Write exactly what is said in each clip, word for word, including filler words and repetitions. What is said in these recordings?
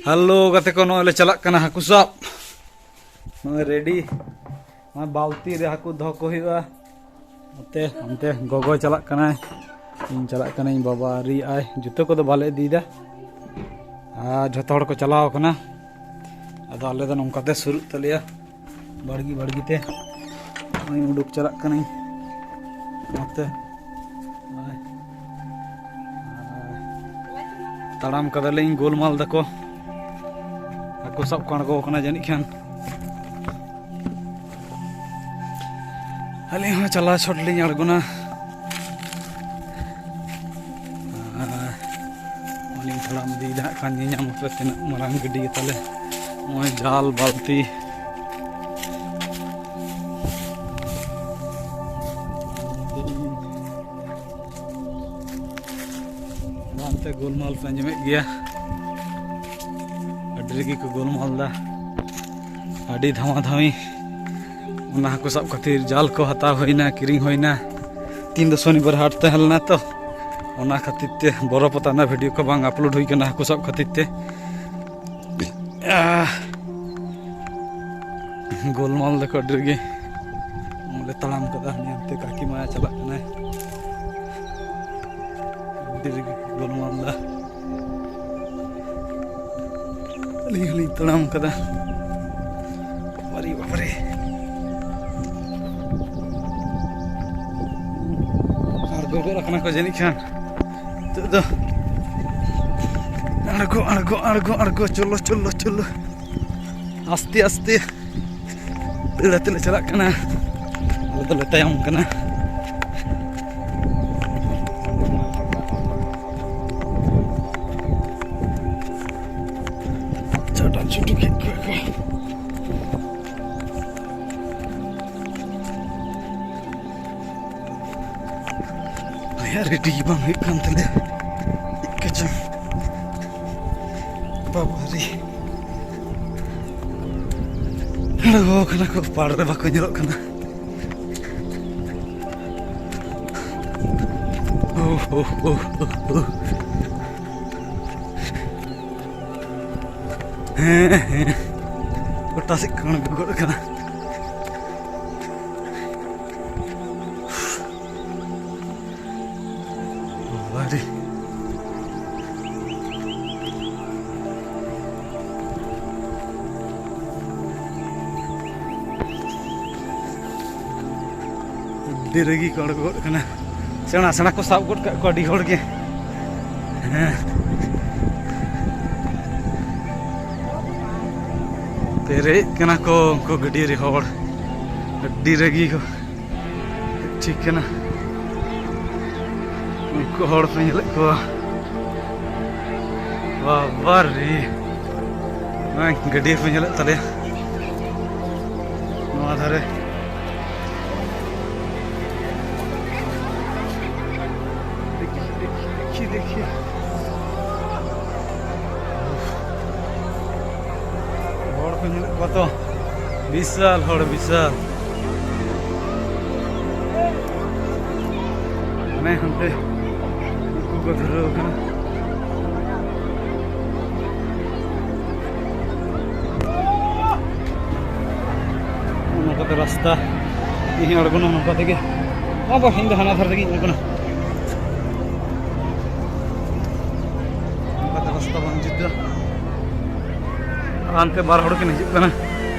Hello ᱜᱟᱛᱮ ᱠᱚ, ᱱᱚᱜᱼᱚᱭ ᱞᱮ ᱪᱟᱞᱟᱜ ᱠᱟᱱᱟ ᱦᱟᱹᱠᱩ ᱥᱟᱵ᱾ ᱱᱚᱜᱼᱚᱭ ᱨᱮᱰᱤ᱾ ᱱᱚᱜᱼᱚᱭ ᱵᱟᱹᱞᱛᱤ ᱨᱮ ᱦᱟᱹᱠᱩ ᱫᱚᱦᱚ ᱠᱚ ᱦᱩᱭᱩᱜᱼᱟ᱾ ᱱᱚᱛᱮ ᱚᱱᱛᱮ ᱜᱚᱜᱚᱭ ᱪᱟᱞᱟᱜ ᱠᱟᱱᱟᱭ, ᱤᱧ ᱪᱟᱞᱟᱜ ᱠᱟᱹᱱᱟᱹᱧ, ᱵᱟᱵᱟ ᱟᱹᱣᱨᱤᱭᱟᱜᱼᱟᱭ᱾ ᱡᱩᱛᱟᱹ ᱠᱚᱫᱚ ᱵᱟᱞᱮ ᱤᱫᱤᱭᱮᱫᱟ, ᱟᱨ ᱡᱷᱚᱛᱚ ᱦᱚᱲ ᱠᱚ ᱪᱟᱞᱟᱣ ᱠᱟᱱᱟ᱾ ᱟᱫᱚ ᱟᱞᱮ ᱫᱚ ᱱᱚᱝᱠᱟ ᱛᱮ ᱥᱩᱨᱩᱜ ᱛᱟᱞᱮᱭᱟ ᱵᱟᱲᱜᱮ ᱵᱟᱲᱜᱮ ᱛᱮ᱾ ᱱᱚᱜᱼᱚᱭ ᱩᱰᱩᱠ ᱪᱟᱞᱟᱜ ᱠᱟᱹᱱᱟᱹᱧ ᱱᱚᱛᱮ᱾ ᱱᱚᱜᱼᱚᱭ᱾ ᱛᱟᱲᱟᱢ ᱠᱟᱫᱟᱞᱤᱧ, ᱜᱳᱞᱢᱟᱞ ᱫᱟᱠᱚ᱾ ᱦᱟᱹᱠᱩ ᱥᱟᱵ ᱠᱚ ᱟᱬᱜᱚ ᱠᱟᱱᱟ ᱡᱟᱹᱱᱤᱡ ᱠᱷᱟᱱ᱾ ᱟᱹᱞᱤᱧ ᱦᱚᱸ ᱪᱟᱞᱟᱣ ᱪᱷᱚᱴ ᱞᱤᱧ ᱟᱬᱜᱚᱱᱟ᱾ ᱟᱨ ᱩᱱᱤ ᱛᱟᱲᱟᱢ ᱤᱫᱤᱭᱮᱫᱟ ᱦᱟᱸᱜ ᱠᱷᱟᱱ, ᱧᱮᱧᱟᱢ ᱟᱯᱮ ᱛᱤᱱᱟᱹᱜ ᱢᱟᱨᱟᱝ ᱜᱟᱹᱰᱭᱟᱹ ᱛᱟᱞᱮ᱾ ᱱᱚᱜᱼᱚᱭ ᱡᱟᱞ, ᱵᱟᱹᱞᱛᱤ᱾ ᱚᱱᱛᱮ ᱜᱳᱞᱢᱟᱞ ᱯᱮ ᱟᱸᱡᱚᱢᱮᱫ ᱜᱮᱭᱟ, ᱟᱹᱰᱤ ᱨᱟᱹᱜᱤ ᱠᱚ ᱜᱳᱞᱢᱟᱞ ᱫᱟ, ᱟᱹᱰᱤ ᱫᱷᱟᱢᱟ ᱫᱷᱟᱢᱤ᱾ ᱚᱱᱟ ᱦᱟᱹᱠᱩ ᱥᱟᱵ ᱠᱷᱟᱹᱛᱤᱨ ᱡᱟᱞ ᱠᱚ ᱦᱟᱛᱟᱣ ᱦᱩᱭᱱᱟ, ᱠᱤᱨᱤᱧ ᱦᱩᱭᱱᱟ᱾ ᱛᱤᱦᱤᱧ ᱫᱚ ᱥᱚᱱᱤᱵᱟᱨ ᱦᱟᱴ ᱛᱟᱦᱮᱸ ᱞᱮᱱᱟ ᱛᱚ, ᱚᱱᱟ ᱠᱷᱟᱹᱛᱤᱨ ᱛᱮ ᱵᱚᱨᱚ ᱯᱟᱛᱟ ᱨᱮᱱᱟᱜ ᱵᱷᱤᱰᱤᱭᱳ ᱠᱚ ᱵᱟᱝ ᱟᱯᱞᱳᱰ ᱦᱩᱭ ᱠᱟᱱᱟ ᱦᱟᱹᱠᱩ ᱥᱟᱵ ᱠᱷᱟᱹᱛᱤᱨ ᱛᱮ᱾ ᱟᱦ, ᱜᱳᱞᱢᱟᱞ ᱫᱟᱠᱚ ᱟᱹᱰᱤ ᱨᱟᱹᱜᱤ᱾ ᱚᱸᱰᱮ ᱛᱟᱲᱟᱢ ᱠᱟᱫᱟ, ᱦᱟᱱᱮ ᱦᱟᱱᱛᱮ ᱠᱟᱹᱠᱤ ᱢᱟ ᱪᱟᱞᱟᱜ ᱠᱟᱱᱟᱭ᱾ ᱟᱹᱰᱤ ᱨᱟᱹᱜᱤ ᱠᱚ ᱜᱳᱞᱢᱟᱞ ᱫᱟ᱾ ᱟᱹᱞᱤᱧ ᱦᱚᱸᱞᱤᱧ ᱛᱟᱲᱟᱢ ᱠᱟᱫᱟ᱾ ᱵᱟᱵᱟᱨᱮ, ᱵᱟᱵᱟᱨᱮ᱾ ᱟᱬᱜᱚ ᱜᱚᱫ ᱟᱠᱟᱱᱟ ᱠᱚ ᱡᱟᱹᱱᱤᱡ ᱠᱷᱟᱱ᱾ ᱱᱤᱛᱚᱜ ᱫᱚ ᱟᱬᱜᱚ, ᱟᱬᱜᱚ, ᱟᱬᱜᱚ, ᱟᱬᱜᱚ, ᱪᱚᱞᱚ, ᱪᱚᱞᱚ, ᱪᱚᱞᱚ᱾ ᱟᱥᱛᱮ, ᱟᱥᱛᱮ᱾ ᱫᱟᱹᱲ ᱟᱛᱮ ᱞᱮ ᱪᱟᱞᱟᱜ ᱠᱟᱱᱟ, ᱟᱞᱮ ᱫᱚᱞᱮ ᱛᱟᱭᱚᱢ ᱠᱟᱱᱟ᱾ ᱪᱷᱟᱰᱟ ᱪᱷᱩᱴᱩ ᱠᱮᱫ ᱠᱚᱣᱟ ᱠᱚ᱾ ᱟᱭᱟ, ᱨᱮᱰᱤ ᱜᱮ ᱵᱟᱝ ᱦᱩᱭᱩᱜ ᱠᱟᱱ ᱛᱟᱞᱮᱭᱟ᱾ ᱪᱮᱫ ᱠᱚᱪᱚᱝ᱾ ᱵᱟᱵᱟᱨᱮ᱾ ᱟᱬᱜᱚ ᱠᱟᱱᱟ ᱠᱚ, ᱯᱟᱲ ᱨᱮ ᱵᱟᱠᱚ ᱧᱮᱞᱚᱜ ᱠᱟᱱᱟ᱾ ᱳ, ᱳ, ᱳ, ᱳ, ᱳ᱾ ᱦᱮᱸ, ᱦᱮᱸ᱾ ᱜᱚᱴᱟ ᱥᱮᱫ ᱠᱷᱚᱱ ᱜᱚᱫ ᱠᱟᱱᱟ᱾ ᱵᱟᱵᱟᱨᱮ᱾ ᱟᱹᱰᱤ ᱨᱟᱹᱜᱤ ᱠᱚ ᱟᱬᱜᱚ ᱜᱚᱫ ᱠᱟᱱᱟ᱾ ᱥᱮᱬᱟ ᱥᱮᱬᱟ ᱠᱚ ᱥᱟᱵ ᱜᱚᱫ ᱠᱟᱜ ᱠᱚᱣᱟ ᱟᱹᱰᱤ ᱦᱚᱲ ᱜᱮ᱾ ᱦᱮᱸ᱾ ᱯᱮᱨᱮᱡ ᱠᱟᱱᱟ ᱠᱚ ᱩᱱᱠᱩ ᱜᱟᱹᱰᱭᱟᱹ ᱨᱮ ᱦᱚᱲ᱾ ᱟᱹᱰᱤ ᱨᱟᱹᱜᱤ ᱠᱚ᱾ ᱴᱷᱤᱠ ᱠᱟᱱᱟ᱾ ᱩᱱᱠᱩ ᱦᱚᱲ ᱯᱮ ᱧᱮᱞᱮᱫ ᱠᱚᱣᱟ? ᱵᱟᱵᱟ ᱨᱮ! ᱱᱚᱜᱼᱚᱭ ᱜᱟᱹᱰᱭᱟᱹ ᱯᱮ ᱧᱮᱞᱮᱫ ᱛᱟᱞᱮᱭᱟ ᱱᱚᱣᱟ ᱫᱷᱟᱨᱮ᱾ ᱫᱮᱠᱷᱤ, ᱫᱮᱠᱷᱤ, ᱫᱮᱠᱷᱤ, ᱫᱮᱠᱷᱤ᱾ ᱦᱚᱲ ᱠᱚ ᱧᱮᱞᱮᱫ ᱠᱚᱣᱟ ᱛᱚ, ᱵᱤᱥᱟᱞ ᱦᱚᱲ, ᱵᱤᱥᱟᱞ᱾ ᱦᱟᱱᱮ ᱦᱟᱱᱛᱮ ᱩᱱᱠᱩ ᱠᱚ ᱫᱷᱩᱨᱟᱹᱣ ᱠᱟᱱᱟ᱾ ᱱᱚᱝᱠᱟᱛᱮ ᱨᱟᱥᱛᱟ, ᱤᱧ ᱦᱚᱸ ᱟᱬᱜᱚᱱᱟ ᱱᱚᱝᱠᱟ ᱛᱮᱜᱮ᱾ ᱵᱟᱵᱟ, ᱤᱧ ᱫᱚ ᱦᱟᱱᱟ ᱫᱷᱟᱨᱮ ᱛᱮᱜᱮᱧ ᱟᱬᱜᱚᱱᱟ᱾ ᱱᱚᱝᱠᱟᱛᱮ ᱨᱟᱥᱛᱟ ᱵᱟᱝ ᱡᱩᱛᱟ᱾ ᱦᱟᱱᱛᱮ ᱵᱟᱨ ᱦᱚᱲ ᱠᱤᱱ ᱦᱤᱡᱩᱜ ᱠᱟᱱᱟ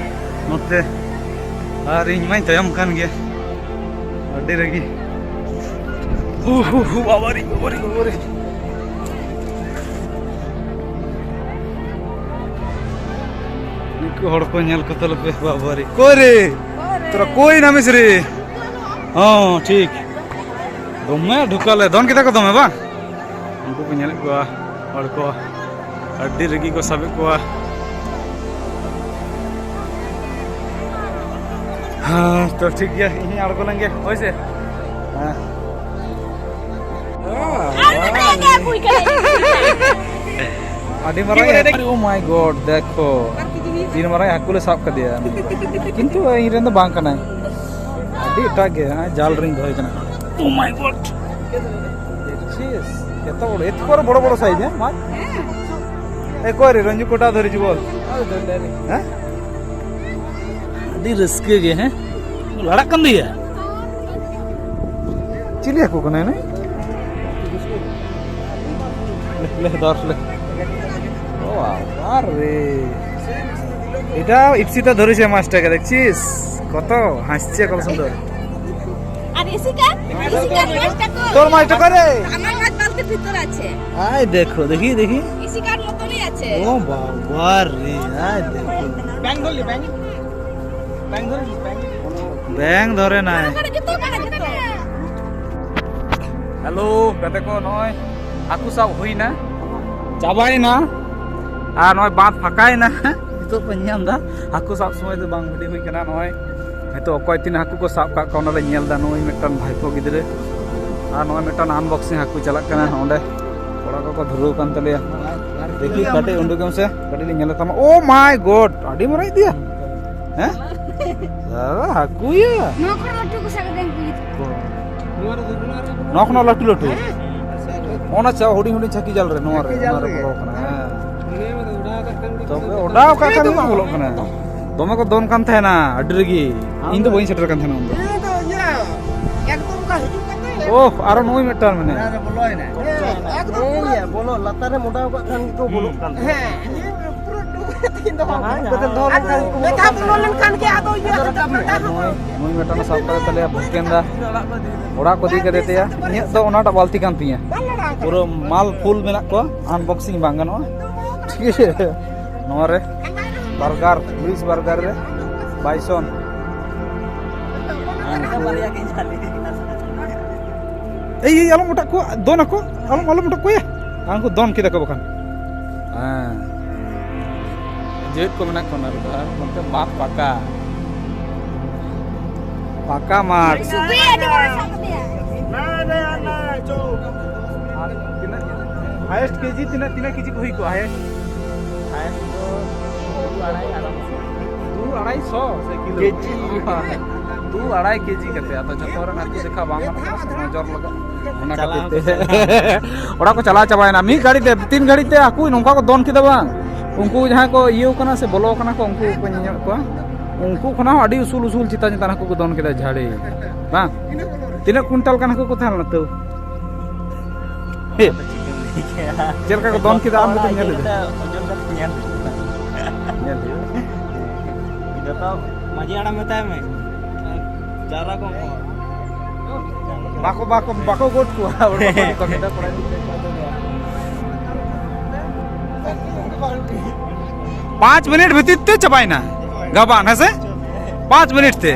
ᱱᱚᱛᱮ, ᱟᱨ ᱤᱧ ᱢᱟᱧ ᱛᱟᱭᱚᱢ ᱠᱟᱱ ᱜᱮᱭᱟ᱾ ᱟᱹᱰᱤ ᱨᱟᱹᱜᱤ᱾ ᱦᱩ, ᱦᱩ, ᱦᱩ, ᱵᱟᱵᱟᱨᱤ, ᱵᱟᱵᱟᱨᱤ, ᱵᱟᱵᱟᱨᱤ᱾ ᱱᱩᱠᱩ ᱦᱚᱲ ᱠᱚ ᱧᱮᱞ ᱠᱚ ᱛᱟᱞᱮ ᱯᱮ, ᱵᱟᱵᱟᱨᱤ᱾ ᱠᱚᱭ ᱨᱮ? ᱛᱚᱨᱟ ᱠᱚᱭ ᱱᱟᱢ ᱤᱥ ᱨᱮ? ᱦᱚᱸ, ᱴᱷᱤᱠ᱾ ᱫᱚᱢᱮ ᱰᱷᱩᱠᱟ ᱞᱮ ᱫᱚᱱ ᱠᱮᱫᱟ ᱠᱚ ᱫᱚᱢᱮ, ᱵᱟᱝ? ᱩᱱᱠᱩ ᱠᱚ ᱧᱮᱞᱮᱫ ᱠᱚᱣᱟ ᱦᱚᱲ ᱠᱚ, ᱟᱹᱰᱤ ᱨᱟᱹᱜᱤ ᱠᱚ ᱥᱟᱵᱮᱫ ᱠᱚᱣᱟ᱾ ᱦᱮᱸ, ᱛᱚ ᱴᱷᱤᱠ ᱜᱮᱭᱟ, ᱤᱧ ᱦᱚᱸᱧ ᱟᱬᱜᱚ ᱞᱮᱱ ᱜᱮ, ᱦᱳᱭ ᱥᱮ? ᱦᱮᱸ᱾ ᱟᱹᱰᱤ ᱢᱟᱨᱟᱝ, oh my God, ᱫᱮᱠᱷᱚ, ᱛᱤᱱ ᱢᱟᱨᱟᱝ ᱦᱟᱹᱠᱩ ᱞᱮ ᱥᱟᱵ ᱠᱮᱫᱮᱭᱟ, ᱠᱤᱱᱛᱩ ᱤᱧ ᱨᱮᱱ ᱫᱚ ᱵᱟᱝ ᱠᱟᱱᱟᱭ᱾ ᱟᱹᱰᱤ ᱮᱴᱟᱜ ᱜᱮ, ᱦᱮᱸ, ᱡᱟᱞ ᱨᱤᱧ ᱫᱚᱦᱚᱭ ᱠᱟᱱᱟ᱾ Oh my God! ᱪᱤᱥ, ᱮᱛᱚ ᱵᱚᱲᱚ, ᱮᱛᱚ ᱵᱚᱲᱚ, ᱵᱚᱲᱚ ᱥᱟᱭᱤᱡ, ᱦᱮᱸ, ᱢᱟᱪ᱾ ᱚᱠᱚᱭ ᱨᱮ ᱨᱚᱧᱡᱩ ᱠᱚᱴᱟ ᱫᱷᱟᱹᱨᱤᱡ ᱵᱚᱞ? ᱦᱮᱸ? ᱟᱹᱰᱤ ᱨᱟᱹᱥᱠᱟᱹ ᱜᱮ, ᱦᱮᱸ? ᱞᱟᱲᱟᱜ ᱠᱟᱱ ᱫᱚᱭᱟ᱾ ᱪᱤᱞᱤ ᱦᱟᱹᱠᱩ ᱠᱟᱱᱟᱭ ᱱᱩᱭ? ᱞᱮ, ᱞᱮ, ᱫᱚᱨ ᱞᱮ᱾ ও বাবা রে। এটা ইপসিটা ধরেছে মাছটাকে, দেখছিস? কত হাসছে, কত সুন্দর। আর ইশিকার, ইশিকার মাছটা কই? তোর মাছটা কই রে? আমার মাছ বালতির ভিতরে আছে। আয় দেখো, দেখি, দেখি। ইশিকার মতনই আছে। ও বাবা রে, আয় দেখো। ব্যাং ধরলি, ব্যাং? ব্যাং ধরলি, ব্যাং? ব্যাং ধরে নাই। ওখানে কিন্তু, ওখানে কিন্তু। হ্যালো, ᱜᱟᱛᱮ ᱠᱚ, ᱱᱚᱜᱼᱚᱭ ᱦᱟᱹᱠᱩ ᱥᱟᱵ ᱦᱩᱭᱱᱟ, ᱪᱟᱵᱟᱭᱮᱱᱟ, ᱟᱨ ᱱᱚᱜᱼᱚᱭ ᱵᱟᱸᱫᱷ ᱯᱷᱟᱸᱠᱟᱭᱮᱱᱟ᱾ ᱱᱤᱛᱚᱜ ᱯᱮ ᱧᱮᱞ ᱮᱫᱟ, ᱦᱟᱹᱠᱩ ᱥᱟᱵ ᱥᱚᱢᱚᱭ ᱫᱚ ᱵᱟᱝ ᱵᱷᱤᱰᱤᱣ ᱦᱩᱭ ᱠᱟᱱᱟ᱾ ᱱᱚᱜᱼᱚᱭ ᱱᱤᱛᱚᱜ ᱚᱠᱚᱭ ᱛᱤᱱᱟᱹᱜ ᱦᱟᱹᱠᱩ ᱠᱚ ᱥᱟᱵ ᱠᱟᱜ ᱠᱚᱣᱟ, ᱚᱱᱟ ᱞᱮ ᱧᱮᱞ ᱮᱫᱟ᱾ ᱱᱩᱭ ᱢᱤᱫᱴᱟᱝ ᱵᱷᱟᱭᱯᱳ ᱜᱤᱫᱽᱨᱟᱹ, ᱟᱨ ᱱᱚᱜᱼᱚᱭ ᱢᱤᱫᱴᱟᱝ ᱟᱱᱵᱚᱠᱥᱤᱝ ᱦᱟᱹᱠᱩ ᱪᱟᱞᱟᱜ ᱠᱟᱱᱟ᱾ ᱚᱸᱰᱮ ᱠᱚᱲᱟ ᱠᱚᱠᱚ ᱫᱷᱩᱨᱟᱹᱣ ᱠᱟᱱ ᱛᱟᱞᱮᱭᱟ᱾ ᱫᱮᱠᱷᱤ, ᱠᱟᱹᱴᱤᱡ ᱩᱰᱩᱠ ᱢᱮᱥᱮ, ᱠᱟᱹᱴᱤᱡ ᱞᱤᱧ ᱧᱮᱞᱮ ᱛᱟᱢᱟ᱾ ᱳ ᱢᱟᱭ ᱜᱚᱰ, ᱟᱹᱰᱤ ᱢᱟᱨᱟᱝ ᱤᱫᱤᱭᱟ᱾ ᱦᱮᱸ? ᱫᱟᱫᱟ, ᱦᱟᱹᱠᱩᱭᱟ᱾ ᱱᱚᱣᱟ ᱠᱷᱚᱱ ᱞᱟᱹᱴᱩ ᱠᱚ ᱥᱟᱵ ᱠᱟᱛᱮ ᱩᱱᱠᱩ ᱜᱮ᱾ ᱱᱚᱣᱟ ᱠᱷᱚᱱᱟᱜ ᱞᱟᱹᱴᱩ ᱞᱟᱹᱴᱩ? ᱚᱱᱟ ᱪᱟ-, ᱦᱩᱰᱤᱧ ᱦᱩᱰᱤᱧ ᱪᱷᱟᱹᱠᱤ ᱡᱟᱞ ᱨᱮ, ᱱᱚᱣᱟ ᱨᱮ, ᱪᱷᱟᱹᱠᱤ ᱡᱟᱞ ᱚᱱᱟ ᱨᱮ ᱨᱮᱜᱮ᱾ ᱵᱚᱞᱚ ᱠᱟᱱᱟ, ᱦᱮᱸ᱾ ᱛᱚᱵᱮ ᱚᱰᱟᱣ ᱠᱟᱜ ᱠᱷᱟᱱ ᱢᱟ ᱵᱚᱞᱚᱜ ᱠᱟᱱᱟ᱾ ᱫᱚᱢᱮ ᱠᱚ ᱫᱚᱱ ᱠᱟᱱ ᱛᱟᱦᱮᱱᱟ ᱟᱹᱰᱤ ᱨᱮᱜᱮ᱾ ᱤᱧ ᱫᱚ ᱵᱟᱹᱧ ᱥᱮᱴᱮᱨ ᱠᱟᱱ ᱛᱟᱦᱮᱱᱟ ᱩᱱ ᱫᱚ᱾ ᱤᱧ ᱫᱚ ᱤᱭᱟᱹ, ᱮᱠᱫᱚᱢ ᱚᱱᱠᱟ ᱦᱤᱡᱩᱜ ᱠᱟᱛᱮ᱾ ᱳᱦ, ᱟᱨᱚ ᱱᱩᱭ ᱢᱤᱫᱴᱟᱝ ᱢᱮᱱᱟᱭᱟ᱾ ᱦᱮᱸ, ᱮᱠᱫᱚᱢ ᱯᱩᱨᱟᱹ ᱤᱭᱟᱹ, ᱵᱚᱞᱚ, ᱞᱟᱛᱟᱨ ᱨᱮᱢ ᱚᱰᱟᱣ ᱠᱟᱜ ᱠᱷᱟᱱ ᱜᱮᱠᱚ ᱵᱚᱞᱚᱜ ᱠᱟᱱ ᱛᱟᱦᱮᱸᱫ᱾ ᱦᱮᱸ, ᱤᱧ ᱯᱩᱨᱟᱹ ᱰᱩᱵᱟᱹ ᱠᱟᱛᱮ ᱤᱧ ᱫᱚ ᱵᱟᱝ ᱦᱟᱸᱜ᱾ ᱟᱫᱚ ᱢᱤᱫ ᱫᱷᱟᱣ ᱵᱚᱞᱚ ᱞᱮᱱᱠᱷᱟᱱ ᱜᱮ ᱟᱫᱚ ᱤᱭᱟᱹ ᱨᱟᱠᱟᱵ ᱢᱮ᱾ ᱱᱩᱭ, ᱱᱩᱭ ᱢᱤᱫᱴᱟᱝ ᱥᱟᱵ ᱠᱟᱫᱮ ᱛᱟᱞᱮᱭᱟ, ᱵᱷᱩᱠᱮᱱ ᱫᱟ᱾ ᱚᱲᱟᱜ ᱠᱚ ᱤᱫᱤ ᱠᱟᱫᱮ ᱛᱟᱭᱟ᱾ ᱤᱧᱟᱹᱜ ᱫᱚ ᱚᱱᱟᱴᱟᱜ ᱵᱟᱹᱞᱛᱤ ᱠᱟᱱ ᱛᱤᱧᱟᱹ᱾ ᱯᱩᱨᱟᱹ ᱢᱟᱞ ᱯᱷᱩᱞ ᱢᱮᱱᱟᱜ ᱠᱚᱣᱟ, ᱟᱱᱵᱚᱠᱥᱤᱝ ᱵᱟᱝ ᱜᱟᱱᱚᱜᱼᱟ᱾ ᱴᱷᱤᱠ ᱟᱪᱷᱮ? ᱱᱚᱣᱟ ᱨᱮ ᱵᱟᱨᱜᱟᱨ, ᱞᱩᱭᱤᱥ ᱵᱟᱨᱜᱟᱨ ᱨᱮ ᱵᱟᱭᱥᱚᱱ᱾ ᱮᱭ, ᱮᱭ, ᱟᱞᱚᱢ ᱚᱴᱟᱜ ᱠᱚᱣᱟ, ᱫᱚᱱ ᱟᱠᱚ, ᱟᱞᱚᱢ, ᱟᱞᱚᱢ ᱚᱴᱟᱜ ᱠᱚᱣᱟ᱾ ᱩᱱᱠᱩ ᱫᱚᱱ ᱠᱮᱫᱟ ᱠᱚ ᱵᱟᱠᱷᱟᱱ᱾ ᱦᱮᱸ᱾ ᱡᱮᱣᱮᱫ ᱠᱚ ᱢᱮᱱᱟᱜ ᱠᱚᱣᱟ ᱚᱱᱟ ᱨᱮᱫᱚ, ᱟᱨ ᱱᱚᱛᱮ ᱢᱟᱫ ᱯᱟᱠᱟ᱾ ᱯᱟᱠᱟ ᱢᱟᱫ᱾ ᱥᱩᱠᱨᱤ ᱟᱹᱰᱤ ᱵᱚᱲ ᱥᱟᱵ ᱠᱟᱫᱮᱭᱟ᱾ ᱟᱨ ᱛᱤᱱᱟᱹᱜ? ᱦᱟᱭᱮᱥᱴ ᱠᱮᱡᱤ ᱛᱤᱱᱟᱹᱜ, ᱛᱤᱱᱟᱹᱜ ᱠᱮᱡᱤ ᱠᱚ ᱦᱩᱭ ᱠᱚᱜᱼᱟ ᱦᱟᱭᱮᱥᱴ? ᱦᱟᱭᱮᱥᱴ ᱫᱚ ᱫᱩ ᱟᱲᱟᱭ ᱟᱨᱟᱢ ᱥᱮ᱾ ᱫᱩ ᱟᱲᱟᱭ ᱥᱚ ᱥᱮ ᱠᱤᱞᱳ? ᱠᱮᱡᱤ᱾ ᱫᱩ ᱟᱲᱟᱭ ᱠᱮᱡᱤ ᱠᱟᱛᱮ, ᱟᱫᱚ ᱡᱚᱛᱚ ᱨᱮᱱ ᱦᱟᱹᱠᱩ ᱫᱮᱠᱷᱟ ᱵᱟᱝ ᱜᱟᱱᱚᱜ ᱠᱟᱱᱟ ᱥᱮ, ᱱᱚᱡᱚᱨ ᱞᱟᱜᱟᱜ᱾ ᱚᱱᱟ ᱠᱷᱟᱹᱛᱤᱨ ᱛᱮ ᱚᱲᱟᱜ ᱠᱚ ᱪᱟᱞᱟᱣ ᱪᱟᱵᱟᱭᱮᱱᱟ᱾ ᱢᱤᱫ ᱜᱷᱟᱹᱲᱤ ᱛᱮ, ᱛᱤᱱ ᱜᱷᱟᱹᱲᱤ ᱛᱮ ᱦᱟᱹᱠᱩ ᱱᱚᱝᱠᱟ ᱠᱚ ᱫᱚᱱ ᱠᱮᱫᱟ ᱵᱟᱝ᱾ ᱩᱱᱠᱩ ᱡᱟᱦᱟᱸᱭ ᱠᱚ ᱤᱭᱟᱹᱣ ᱠᱟᱱᱟ ᱥᱮ ᱵᱚᱞᱚ ᱠᱟᱱᱟ ᱠᱚ, ᱩᱱᱠᱩ ᱠᱚ ᱧᱮᱧᱟᱢᱮᱫ ᱠᱚᱣᱟ᱾ ᱩᱱᱠᱩ ᱠᱷᱚᱱᱟᱜ ᱦᱚᱸ ᱟᱹᱰᱤ ᱩᱥᱩᱞ ᱩᱥᱩᱞ ᱪᱮᱛᱟᱱ ᱪᱮᱛᱟᱱ ᱦᱟᱹᱠᱩ ᱠᱚ ᱫᱚᱱ ᱠᱮᱫᱟ ᱡᱷᱟᱹᱲᱤ᱾ ᱵᱟᱝ? ᱛᱤᱱᱟᱹᱜ ᱠᱩᱭᱱᱴᱟᱞ ᱜᱟᱱ ᱦᱟᱹᱠᱩ ᱠᱚ ᱛᱟᱦᱮᱸ ᱞᱮᱱᱟ ᱛᱟᱹᱣ? ᱪᱮᱫ ᱞᱮᱠᱟ ᱠᱚ ᱫᱚᱱ ᱠᱮᱫᱟ, ᱟᱢ ᱜᱮᱛᱚᱢ ᱧᱮᱞ ᱞᱮᱫᱟ᱾ ᱚᱡᱚᱱ ᱠᱟᱛᱮ ᱧᱮᱞ ᱦᱩᱭᱩᱜᱼᱟ᱾ ᱧᱮᱞ ᱦᱩᱭᱩᱜᱼᱟ᱾ ᱡᱚᱛᱚ ᱢᱟᱹᱡᱷᱤ ᱦᱟᱲᱟᱢ ᱢᱮᱛᱟᱭ ᱢᱮ, ᱡᱟᱣᱨᱟ ᱠᱚ᱾ ᱵᱟᱠᱚ, ᱵᱟᱠᱚ, ᱵᱟᱠᱚ ᱜᱚᱫ ᱠᱚᱣᱟ᱾ ᱯᱟᱸᱪ ᱢᱤᱱᱤᱴ ᱵᱷᱤᱛᱤᱨ ᱛᱮ ᱪᱟᱵᱟᱭᱮᱱᱟ ᱜᱟᱵᱟᱱ, ᱦᱮᱸ ᱥᱮ? ᱯᱟᱸᱪ ᱢᱤᱱᱤᱴ ᱛᱮ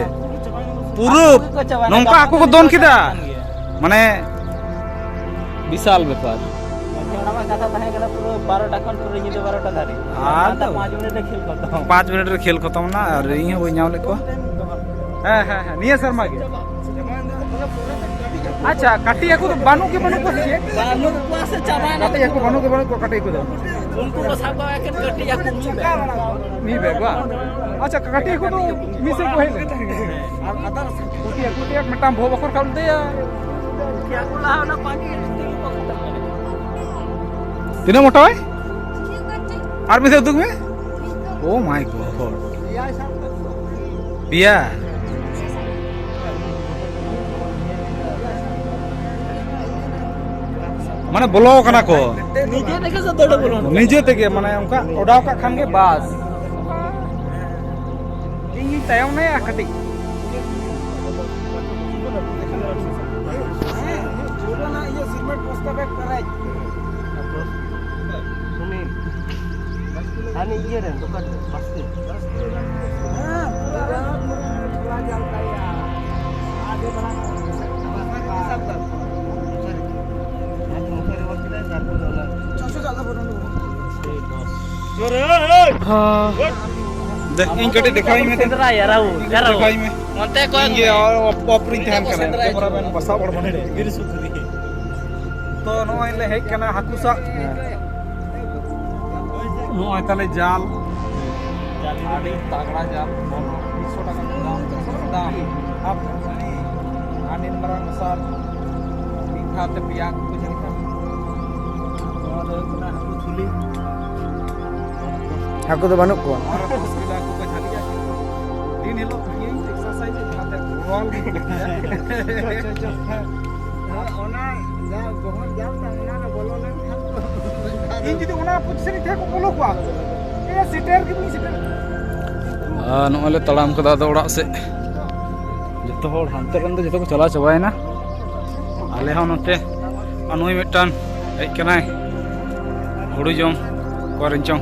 ᱯᱩᱨᱟᱹ ᱱᱚᱝᱠᱟ ᱦᱟᱹᱠᱩ ᱠᱚ ᱫᱚᱱ ᱠᱮᱫᱟ, ᱢᱟᱱᱮ ᱵᱤᱥᱟᱞ ᱵᱮᱯᱟᱨ᱾ ᱢᱟᱹᱡᱷᱤ ᱦᱟᱲᱟᱢᱟᱜ ᱠᱟᱛᱷᱟ ᱛᱟᱦᱮᱸ ᱠᱟᱱᱟ ᱯᱩᱨᱟᱹ ᱵᱟᱨᱚᱴᱟ ᱠᱷᱚᱱ ᱯᱩᱨᱟᱹ ᱧᱤᱫᱟᱹ ᱵᱟᱨᱚᱴᱟ ᱫᱷᱟᱹᱨᱤᱡ᱾ ᱟᱨ ᱟᱨ ᱯᱟᱸᱪ ᱢᱤᱱᱤᱴ ᱨᱮ ᱠᱷᱮᱞ ᱠᱚ ᱛᱟᱵᱚᱱ᱾ ᱯᱟᱸᱪ ᱢᱤᱱᱤᱴ ᱨᱮ ᱠᱷᱮᱞ ᱠᱚ ᱛᱟᱵᱚᱱᱟ ᱟᱨ ᱤᱧ ᱦᱚᱸ ᱵᱟᱹᱧ ᱧᱟᱢ ᱞᱮᱫ ᱠᱚᱣᱟ᱾ ᱦᱮᱸ, ᱦᱮᱸ, ᱦᱮᱸ, ᱱᱤᱭᱟᱹ ᱥᱮᱨᱢᱟ ᱜᱮ᱾ ᱟᱪᱪᱷᱟ, ᱠᱟᱹᱴᱤᱡ ᱦᱟᱹᱠᱩ ᱫᱚ ᱵᱟᱹᱱᱩᱜ ᱜᱮ ᱵᱟᱹᱱᱩᱜ ᱠᱚᱣᱟ ᱥᱮ ᱪᱮᱫ? ᱵᱟᱹᱱᱩᱜ ᱠᱚᱣᱟ ᱥᱮ ᱪᱟᱵᱟᱭᱮᱱᱟ? ᱠᱟᱹᱴᱤᱡ ᱦᱟᱹᱠᱩ ᱵᱟᱹᱱᱩᱜ ᱜᱮ ᱵᱟᱹᱱᱩᱜ ᱠᱚᱣᱟ, ᱠᱟᱹᱴᱤᱡ ᱦᱟᱹᱠᱩ ᱫᱚ᱾ ᱩᱱᱠᱩ ᱠᱚ ᱥᱟᱵ ᱠᱚᱣᱟ ᱮᱠᱮᱱ ᱠᱟᱹᱴᱤᱡ ᱦᱟᱹᱠᱩ ᱢᱤᱫ ᱵᱮᱜᱽ᱾ ᱢᱤᱫ ᱵᱮᱜᱽ ᱵᱟᱝ? ᱟᱪᱪᱷᱟ, ᱠᱟᱹᱴᱤᱡ ᱦᱟᱹᱠᱩ ᱫᱚ ᱢᱤᱫ ᱥᱮᱫ ᱠᱚ ᱦᱮᱡ ᱞᱮᱱᱟ᱾ ᱟᱨ ᱟᱫᱟᱨ ᱠᱩᱴᱤ ᱦᱟᱹᱠᱩ ᱴᱤᱭᱟᱹ ᱢᱤᱫᱴᱟᱝ ᱵᱷᱚ ᱵᱟᱠᱷᱚᱨ ᱠᱟᱱ ᱛᱟᱭᱟ᱾ ᱩᱱᱠᱩ ᱦᱟᱹᱠᱩ ᱞᱟᱦᱟ ᱚᱱᱟ ᱯᱟᱸᱪ ᱢᱤᱱᱤᱴ ᱛᱮᱜᱮ ᱠᱚ ᱠᱷᱟᱛᱚᱢ ᱠᱟᱱᱟ᱾ ᱛᱤᱱᱟᱹᱜ ᱢᱚᱴᱟᱣᱟᱭ? ᱟᱨ ᱢᱤᱫ ᱫᱷᱟᱣ ᱩᱫᱩᱜ ᱢᱮ᱾ Oh my God. ᱯᱮᱭᱟ᱾ ᱢᱟᱱᱮ ᱵᱚᱞᱚ ᱠᱟᱱᱟ ᱠᱚ᱾ ᱱᱤᱡᱮ ᱛᱮᱜᱮ ᱥᱮ ᱫᱟᱹᱲ ᱵᱚᱞᱚᱱ? ᱱᱤᱡᱮ ᱛᱮᱜᱮ, ᱢᱟᱱᱮ ᱚᱱᱠᱟ ᱚᱰᱟᱣ ᱠᱟᱜ ᱠᱷᱟᱱ ᱜᱮ ᱵᱟᱥ᱾ ᱤᱧ ᱜᱤᱧ ᱛᱟᱭᱚᱢ ᱱᱟᱭᱟ ᱠᱟᱹᱴᱤᱡ᱾ ᱦᱮᱸ, ᱦᱮᱸ, ᱡᱳᱨ ᱨᱮᱱᱟᱜ ᱤᱭᱟᱹ ᱥᱤᱢᱮᱱᱴ ᱵᱚᱥᱛᱟ ᱵᱮᱜᱽ ᱯᱮᱨᱮᱡ᱾ ᱥᱩᱱᱤᱞ᱾ ᱦᱟᱹᱱᱤ ᱤᱭᱟᱹ ᱨᱮᱱ ᱫᱚᱠᱟᱱ ᱨᱮ, ᱵᱟᱥᱠᱮ᱾ ᱦᱮᱸ, ᱯᱩᱨᱟᱹ, ᱯᱩᱨᱟᱹ, ᱯᱩᱨᱟᱹ ᱡᱟᱞ ᱠᱟᱭᱟ᱾ ᱟᱹᱰᱤ ᱢᱟᱨᱟᱝ ᱦᱤᱥᱟᱵ ᱠᱟᱜ᱾ ᱢᱚᱥᱟᱨᱤ᱾ ᱢᱚᱥᱟᱨᱤ ᱚᱨ ᱠᱮᱫᱟᱭ, ᱛᱟᱨᱯᱚᱨ ᱚᱱᱟ ᱪᱷᱚᱥᱚ ᱪᱟᱞ ᱫᱚ ᱵᱚᱨᱚᱱ ᱫᱚ᱾ ᱦᱮᱸ᱾ ᱫᱮ, ᱤᱧ ᱠᱟᱹᱴᱤᱡ ᱫᱮᱠᱷᱟᱣᱤᱧ ᱢᱮ ᱛᱚ᱾ ᱥᱮᱸᱫᱽᱨᱟᱭᱟ, ᱨᱟᱦᱩᱞ, ᱨᱟᱦᱩᱞ᱾ ᱫᱮᱠᱷᱟᱣᱤᱧ ᱢᱮ᱾ ᱚᱱᱛᱮ ᱠᱚᱭᱚᱜ ᱤᱧ ᱜᱮ ᱢᱮ᱾ ᱚᱯ, ᱚᱯ ᱨᱤᱧ ᱛᱟᱦᱮᱱ ᱠᱟᱱᱟ᱾ ᱥᱮᱸᱫᱽᱨᱟᱭᱟ᱾ ᱠᱮᱢᱮᱨᱟᱢᱮᱱ ᱵᱟᱥᱟ ᱦᱚᱲ ᱵᱟᱹᱱᱩᱜ ᱮᱭᱟ᱾ ᱵᱤᱨ ᱥᱩᱠᱨᱤ᱾ ᱛᱚ, ᱱᱚᱜᱼᱚᱭ ᱞᱮ ᱦᱮᱡ ᱠᱟᱱᱟ ᱦᱟᱹᱠᱩ ᱥᱟᱵ᱾ ᱱᱚᱜᱼᱚᱭ ᱛᱟᱞᱮ ᱡᱟᱞ᱾ ᱟᱹᱰᱤ ᱛᱟᱜᱲᱟ ᱡᱟᱞ᱾ ᱢᱤᱫᱥᱚ ᱴᱟᱠᱟ ᱫᱟᱢ, ᱢᱤᱫᱥᱚ ᱴᱟᱠᱟ ᱫᱟᱢ᱾ ᱟᱨ ᱱᱤᱱ ᱢᱟᱨᱟᱝ ᱥᱟᱨ᱾ ᱠᱷᱟᱛᱮ ᱯᱮᱭᱟ ᱦᱟᱹᱠᱩ ᱠᱚ ᱡᱷᱟᱹᱞᱤᱜᱼᱟ᱾ ᱱᱚᱣᱟ ᱫᱚ ᱦᱩᱭᱩᱜ ᱠᱟᱱᱟ ᱦᱟᱹᱠᱩ ᱡᱷᱟᱹᱞᱤ᱾ ᱦᱟᱹᱠᱩ ᱫᱚ ᱵᱟᱹᱱᱩᱜ ᱠᱚᱣᱟ᱾ ᱱᱚᱣᱟ ᱨᱮ ᱫᱚᱥ ᱠᱤᱞᱳ ᱦᱟᱹᱠᱩ ᱠᱚ ᱡᱷᱟᱹᱞᱤᱜᱼᱟ᱾ ᱫᱤᱱ ᱦᱤᱞᱳᱜ ᱤᱭᱟᱹᱧ ᱮᱠᱥᱟᱨᱥᱟᱭᱤᱡᱽ ᱚᱱᱟᱛᱮ ᱨᱚᱞ ᱜᱮ ᱚᱱᱟ ᱡᱟ ᱜᱚᱦᱚᱨ ᱡᱟᱞ ᱛᱟᱢ, ᱚᱱᱟ ᱨᱮ ᱵᱚᱞᱚ ᱞᱮᱱᱠᱷᱟᱱ ᱫᱚ ᱤᱧ ᱡᱩᱫᱤ ᱚᱱᱟ ᱯᱚᱡᱤᱥᱚᱱ ᱨᱤᱧ ᱛᱟᱦᱮᱸ ᱠᱚᱜ, ᱵᱚᱞᱚ ᱠᱚᱜᱼᱟ᱾ ᱮ, ᱥᱮᱴᱮᱨ ᱜᱮ ᱵᱟᱹᱧ ᱥᱮᱴᱮᱨ᱾ ᱟᱨ ᱱᱚᱜᱼᱚᱭ ᱞᱮ ᱛᱟᱲᱟᱢ ᱠᱟᱫᱟ ᱟᱫᱚ ᱚᱲᱟᱜ ᱥᱮᱫ᱾ ᱡᱚᱛᱚ ᱦᱚᱲ ᱦᱟᱱᱛᱮ ᱨᱮᱱ ᱫᱚ ᱡᱚᱛᱚ ᱠᱚ ᱪᱟᱞᱟᱣ ᱪᱟᱵᱟᱭᱮᱱᱟ᱾ ᱟᱞᱮ ᱦᱚᱸ ᱱᱚᱛᱮ, ᱟᱨ ᱱᱩᱭ ᱢᱤᱫᱴᱟᱝ ᱦᱮᱡ ᱠᱟᱱᱟᱭ ᱦᱩᱲᱩ ᱡᱚᱢ, ᱚᱠᱟᱨᱮᱱ ᱪᱚᱝ᱾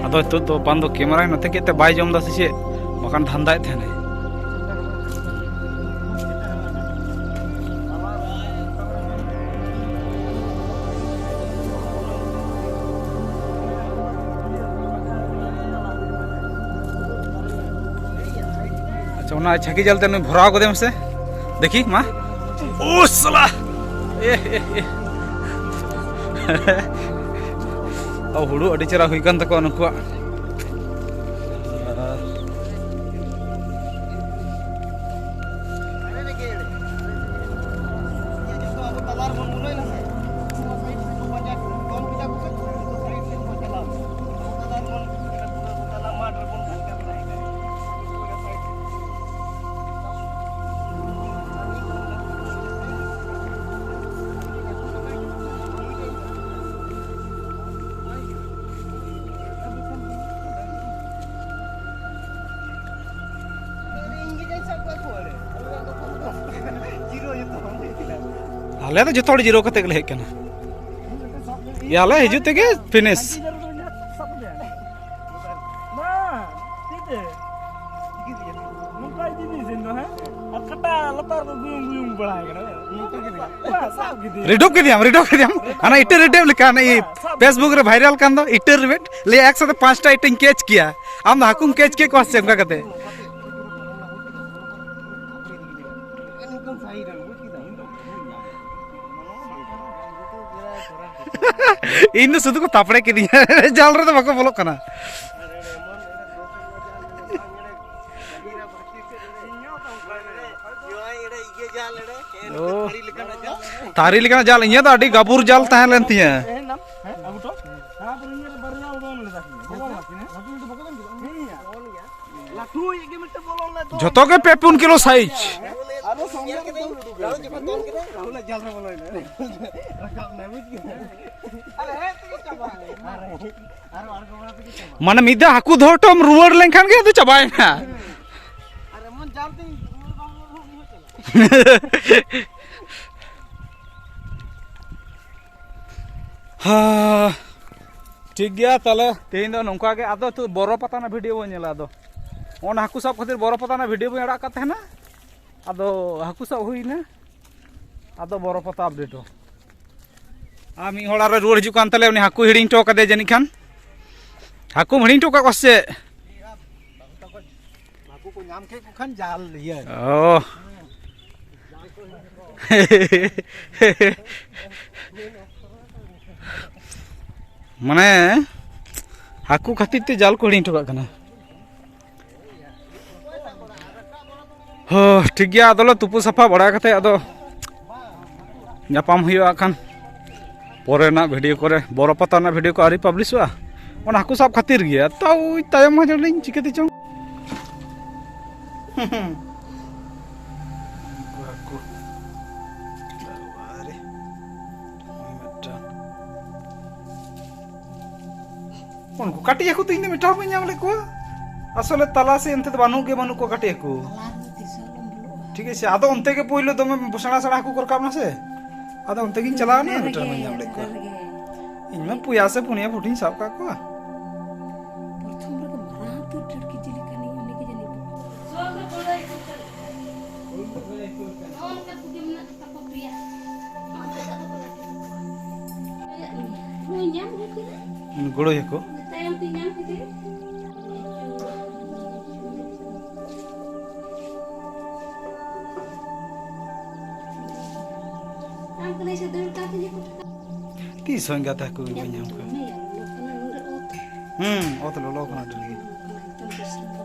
ᱟᱫᱚ ᱱᱤᱛᱚᱜ ᱫᱚ ᱵᱟᱝ ᱫᱚ ᱠᱮᱢᱮᱨᱟᱭ ᱱᱚᱛᱮ ᱠᱮᱫ ᱛᱮ ᱵᱟᱭ ᱡᱚᱢ ᱮᱫᱟ ᱥᱮ ᱪᱮᱫ, ᱵᱟᱠᱷᱟᱱ ᱫᱷᱟᱱᱫᱟᱭᱮᱫ ᱛᱟᱦᱮᱱᱟᱭ᱾ ᱟᱪᱪᱷᱟ, ᱚᱱᱟ ᱪᱷᱟᱹᱠᱤ ᱡᱟᱞ ᱛᱮ ᱱᱩᱭ ᱵᱷᱚᱨᱟᱣ ᱠᱟᱫᱮ ᱢᱮᱥᱮ, ᱫᱮᱠᱷᱤ ᱢᱟ᱾ ᱳ ᱥᱟᱞᱟ! ᱮ, ᱮ, ᱮ᱾ ᱛᱟᱣ ᱦᱩᱲᱩ ᱟᱹᱰᱤ ᱪᱮᱦᱨᱟ ᱦᱩᱭ ᱠᱟᱱ ᱛᱟᱠᱚᱣᱟ ᱱᱩᱠᱩᱣᱟᱜ᱾ ᱟᱞᱮ ᱫᱚ ᱡᱚᱛᱚ ᱦᱚᱲ ᱡᱤᱨᱟᱹᱣ ᱠᱟᱛᱮ ᱜᱮᱞᱮ ᱦᱮᱡ ᱠᱟᱱᱟ᱾ ᱭᱟᱞᱮ ᱦᱤᱡᱩᱜ ᱛᱮᱜᱮ ᱯᱷᱤᱱᱤᱥ᱾ ᱵᱟᱝ, ᱛᱤ ᱛᱮ᱾ ᱱᱚᱝᱠᱟ ᱤᱫᱤ ᱤᱫᱤ ᱥᱮᱱ ᱫᱚ, ᱦᱮᱸ? ᱟᱨ ᱠᱟᱴᱟ ᱞᱟᱛᱟᱨ ᱫᱚ ᱜᱩᱭᱩᱝ ᱜᱩᱭᱩᱝ ᱵᱟᱲᱟᱭ ᱠᱟᱱᱟ, ᱦᱮᱸ? ᱵᱟᱥ, ᱥᱟᱵ ᱠᱮᱫᱮᱭᱟ᱾ ᱨᱤᱰᱩᱵ ᱠᱮᱫᱮᱭᱟᱢ, ᱨᱤᱰᱩᱵ ᱠᱮᱫᱮᱭᱟᱢ᱾ ᱦᱟᱱᱟ ᱤᱴᱟᱹ ᱨᱤᱰᱩᱵ ᱞᱮᱠᱟ, ᱦᱟᱱᱟ ᱤᱭᱟᱹ ᱵᱟᱥ, ᱥᱟᱵ ᱯᱷᱮᱥᱵᱩᱠ ᱨᱮ ᱵᱷᱟᱭᱨᱟᱞ ᱠᱟᱱ ᱫᱚ, ᱤᱴᱟᱹ ᱨᱤᱰᱩᱵ᱾ ᱞᱟᱹᱭᱟ, "ᱮᱠᱥᱟᱛᱮ ᱯᱟᱸᱪᱴᱟ ᱤᱴᱟᱹᱧ ᱠᱮᱪ ᱠᱮᱭᱟ, ᱟᱢ ᱫᱚ ᱦᱟᱹᱠᱩᱢ ᱠᱮᱪ ᱠᱮᱫ ᱠᱚᱣᱟ ᱥᱮ ᱚᱱᱠᱟ ᱠᱟᱛᱮ?" ᱤᱧ ᱫᱚ ᱥᱩᱫᱷᱩ ᱠᱚ ᱛᱟᱯᱲᱮ ᱠᱤᱫᱤᱧᱟ, ᱡᱟᱞ ᱨᱮᱫᱚ ᱵᱟᱠᱚ ᱵᱚᱞᱚᱜ ᱠᱟᱱᱟ᱾ ᱚ᱾ ᱛᱟᱹᱨᱤ ᱞᱮᱠᱟᱱᱟᱜ ᱡᱟᱞ, ᱤᱧᱟᱹᱜ ᱫᱚ ᱟᱹᱰᱤ ᱜᱟᱵᱩᱨ ᱡᱟᱞ ᱛᱟᱦᱮᱸ ᱞᱮᱱ ᱛᱤᱧᱟᱹ᱾ ᱡᱷᱚᱛᱚ ᱜᱮ ᱯᱮ ᱯᱩᱱ ᱠᱤᱞᱳ ᱥᱟᱭᱤᱡ᱾ ᱢᱟᱱᱮ ᱢᱤᱫ ᱫᱷᱟᱣ ᱦᱟᱹᱠᱩ ᱫᱚᱦᱚ ᱦᱚᱴᱚᱢ ᱨᱩᱣᱟᱹᱲ ᱞᱮᱱᱠᱷᱟᱱ ᱜᱮ ᱟᱫᱚ ᱪᱟᱵᱟᱭᱮᱱᱟ᱾ ᱦᱟ, ᱴᱷᱤᱠ ᱜᱮᱭᱟ, ᱛᱟᱦᱞᱮ ᱛᱮᱦᱮᱧ ᱫᱚ ᱱᱚᱝᱠᱟ ᱜᱮ᱾ ᱟᱫᱚ ᱛᱚ ᱵᱚᱨᱚ ᱯᱟᱛᱟ ᱨᱮᱱᱟᱜ ᱵᱷᱤᱰᱤᱭᱳ ᱵᱚᱱ ᱧᱮᱞᱟ᱾ ᱟᱫᱚ ᱚᱱᱟ ᱦᱟᱹᱠᱩ ᱥᱟᱵ ᱠᱷᱟᱹᱛᱤᱨ ᱵᱚᱨᱚ ᱯᱟᱛᱟ ᱨᱮᱱᱟᱜ ᱵᱷᱤᱰᱤᱭᱳ ᱵᱚᱱ ᱟᱲᱟᱜ ᱠᱟᱫ ᱛᱟᱦᱮᱱᱟ᱾ ᱟᱫᱚ ᱦᱟᱹᱠᱩ ᱥᱟᱵ ᱦᱩᱭᱱᱟ, ᱟᱫᱚ ᱵᱚᱨᱚ ᱯᱟᱛᱟ ᱟᱯᱰᱮᱴ ᱦᱚᱸ᱾ ᱟᱨ ᱢᱤᱫ ᱦᱚᱲ ᱟᱨᱚ ᱨᱩᱣᱟᱹᱲ ᱦᱤᱡᱩᱜ ᱠᱟᱱ ᱛᱟᱞᱮᱭᱟ, ᱩᱱᱤ ᱦᱟᱹᱠᱩᱭ ᱦᱤᱲᱤᱧ ᱦᱚᱴᱚ ᱠᱟᱫᱮᱭᱟ ᱡᱟᱹᱱᱤᱡ ᱠᱷᱟᱱ᱾ ᱦᱟᱹᱠᱩᱢ ᱦᱤᱲᱤᱧ ᱦᱚᱴᱚ ᱠᱟᱫ ᱠᱚᱣᱟ ᱥᱮ ᱪᱮᱫ? ᱦᱟᱹᱠᱩ ᱠᱚ ᱧᱟᱢ ᱠᱮᱫ ᱠᱚ ᱠᱷᱟᱱ ᱡᱟᱞ ᱤᱭᱟᱹ᱾ ᱚ᱾ ᱢᱟᱱᱮ ᱦᱟᱹᱠᱩ ᱠᱷᱟᱹᱛᱤᱨ ᱛᱮ ᱡᱟᱞ ᱠᱚ ᱦᱤᱲᱤᱧ ᱦᱚᱴᱚ ᱠᱟᱜ ᱠᱟᱱᱟ᱾ ᱦᱚ, ᱴᱷᱤᱠ ᱜᱮᱭᱟ, ᱟᱫᱚᱞᱮ ᱛᱩᱯᱩ ᱥᱟᱯᱷᱟ ᱵᱟᱲᱟ ᱠᱟᱛᱮ ᱟᱫᱚ ᱧᱟᱯᱟᱢ ᱦᱩᱭᱩᱜᱼᱟ ᱠᱷᱟᱱ ᱯᱚᱨᱮ ᱨᱮᱱᱟᱜ ᱵᱷᱤᱰᱤᱭᱳ ᱠᱚᱨᱮ᱾ ᱵᱚᱨᱚ ᱯᱟᱛᱟ ᱨᱮᱱᱟᱜ ᱵᱷᱤᱰᱤᱭᱳ ᱠᱚ ᱟᱹᱣᱨᱤ ᱯᱟᱵᱽᱞᱤᱥᱚᱜᱼᱟ, ᱚᱱᱟ ᱦᱟᱹᱠᱩ ᱥᱟᱵ ᱠᱷᱟᱹᱛᱤᱨ ᱜᱮ᱾ ᱛᱟᱣ ᱛᱟᱭᱚᱢ ᱢᱟ ᱡᱟᱹᱱᱤᱡ ᱪᱤᱠᱟᱹᱛᱮ ᱪᱚᱝ᱾ ᱩᱱᱠᱩ ᱦᱟᱹᱠᱩ᱾ ᱟᱨᱮ, ᱱᱚᱜᱼᱚᱭ ᱢᱤᱫᱴᱟᱝ᱾ ᱩᱱᱠᱩ ᱠᱟᱹᱴᱤᱡ ᱦᱟᱹᱠᱩ ᱫᱚ ᱤᱧ ᱫᱚ ᱢᱤᱫᱴᱟᱝ ᱦᱚᱸ ᱵᱟᱹᱧ ᱧᱟᱢ ᱞᱮᱫ ᱠᱚᱣᱟ᱾ ᱟᱥᱚᱞᱮ ᱛᱟᱞᱟ ᱥᱮᱫ ᱚᱱᱛᱮ ᱫᱚ ᱵᱟᱹᱱᱩᱜ ᱜᱮ ᱵᱟᱹᱱᱩᱜ ᱠᱚᱣᱟ ᱠᱟᱹᱴᱤᱡ ᱦᱟᱹᱠᱩ᱾ ᱛᱟᱞᱟ ᱨᱮᱫᱚ ᱛᱤᱥ ᱦᱚᱸ ᱵᱟᱢ ᱵᱚᱞᱚᱜᱼᱟ᱾ ᱴᱷᱤᱠ ᱟᱪᱷᱮ, ᱟᱫᱚ ᱚᱱᱛᱮ ᱜᱮ ᱯᱳᱭᱞᱳ ᱫᱚᱢᱮ ᱥᱮᱬᱟ ᱥᱮᱬᱟ ᱦᱟᱹᱠᱩ ᱠᱚ ᱨᱟᱠᱟᱵ ᱮᱱᱟ ᱥᱮ, ᱟᱫᱚ ᱚᱱᱛᱮ ᱜᱤᱧ ᱪᱟᱞᱟᱣ ᱮᱱᱟ, ᱚᱸᱰᱮ ᱢᱤᱫᱴᱟᱝ ᱨᱮᱜᱮ, ᱵᱟᱹᱧ ᱧᱟᱢ ᱞᱮᱫ ᱠᱚᱣᱟ᱾ ᱚᱸᱰᱮ ᱨᱮᱜᱮ᱾ ᱤᱧ ᱢᱟ ᱯᱩᱭᱟ ᱥᱮ ᱯᱩᱱᱭᱟ ᱯᱩᱴᱷᱤᱧ ᱥᱟᱵ ᱠᱟᱜ ᱠᱚᱣᱟ᱾ ᱯᱨᱚᱛᱷᱚᱢ ᱨᱮᱜᱮ ᱢᱟᱨᱟᱝ ᱩᱛᱟᱹᱨ ᱰᱮᱲ ᱠᱮᱡᱤ ᱞᱮᱠᱟᱱᱤᱡ ᱩᱱᱤ ᱜᱮ ᱡᱟᱹᱱᱤᱡ᱾ ᱜᱳᱲᱳᱭ ᱦᱟᱹᱠᱩ᱾ ᱛᱤᱥ ᱦᱚᱸ ᱮᱸᱜᱟᱛ ᱦᱟᱹᱠᱩ ᱜᱮ ᱵᱟᱹᱧ ᱧᱟᱢ ᱠᱚᱣᱟ᱾ ᱦᱩᱸ, ᱚᱛ ᱞᱚᱞᱚ ᱠᱟᱱᱟ ᱟᱹᱰᱤ ᱞᱟᱹᱜᱤᱫ᱾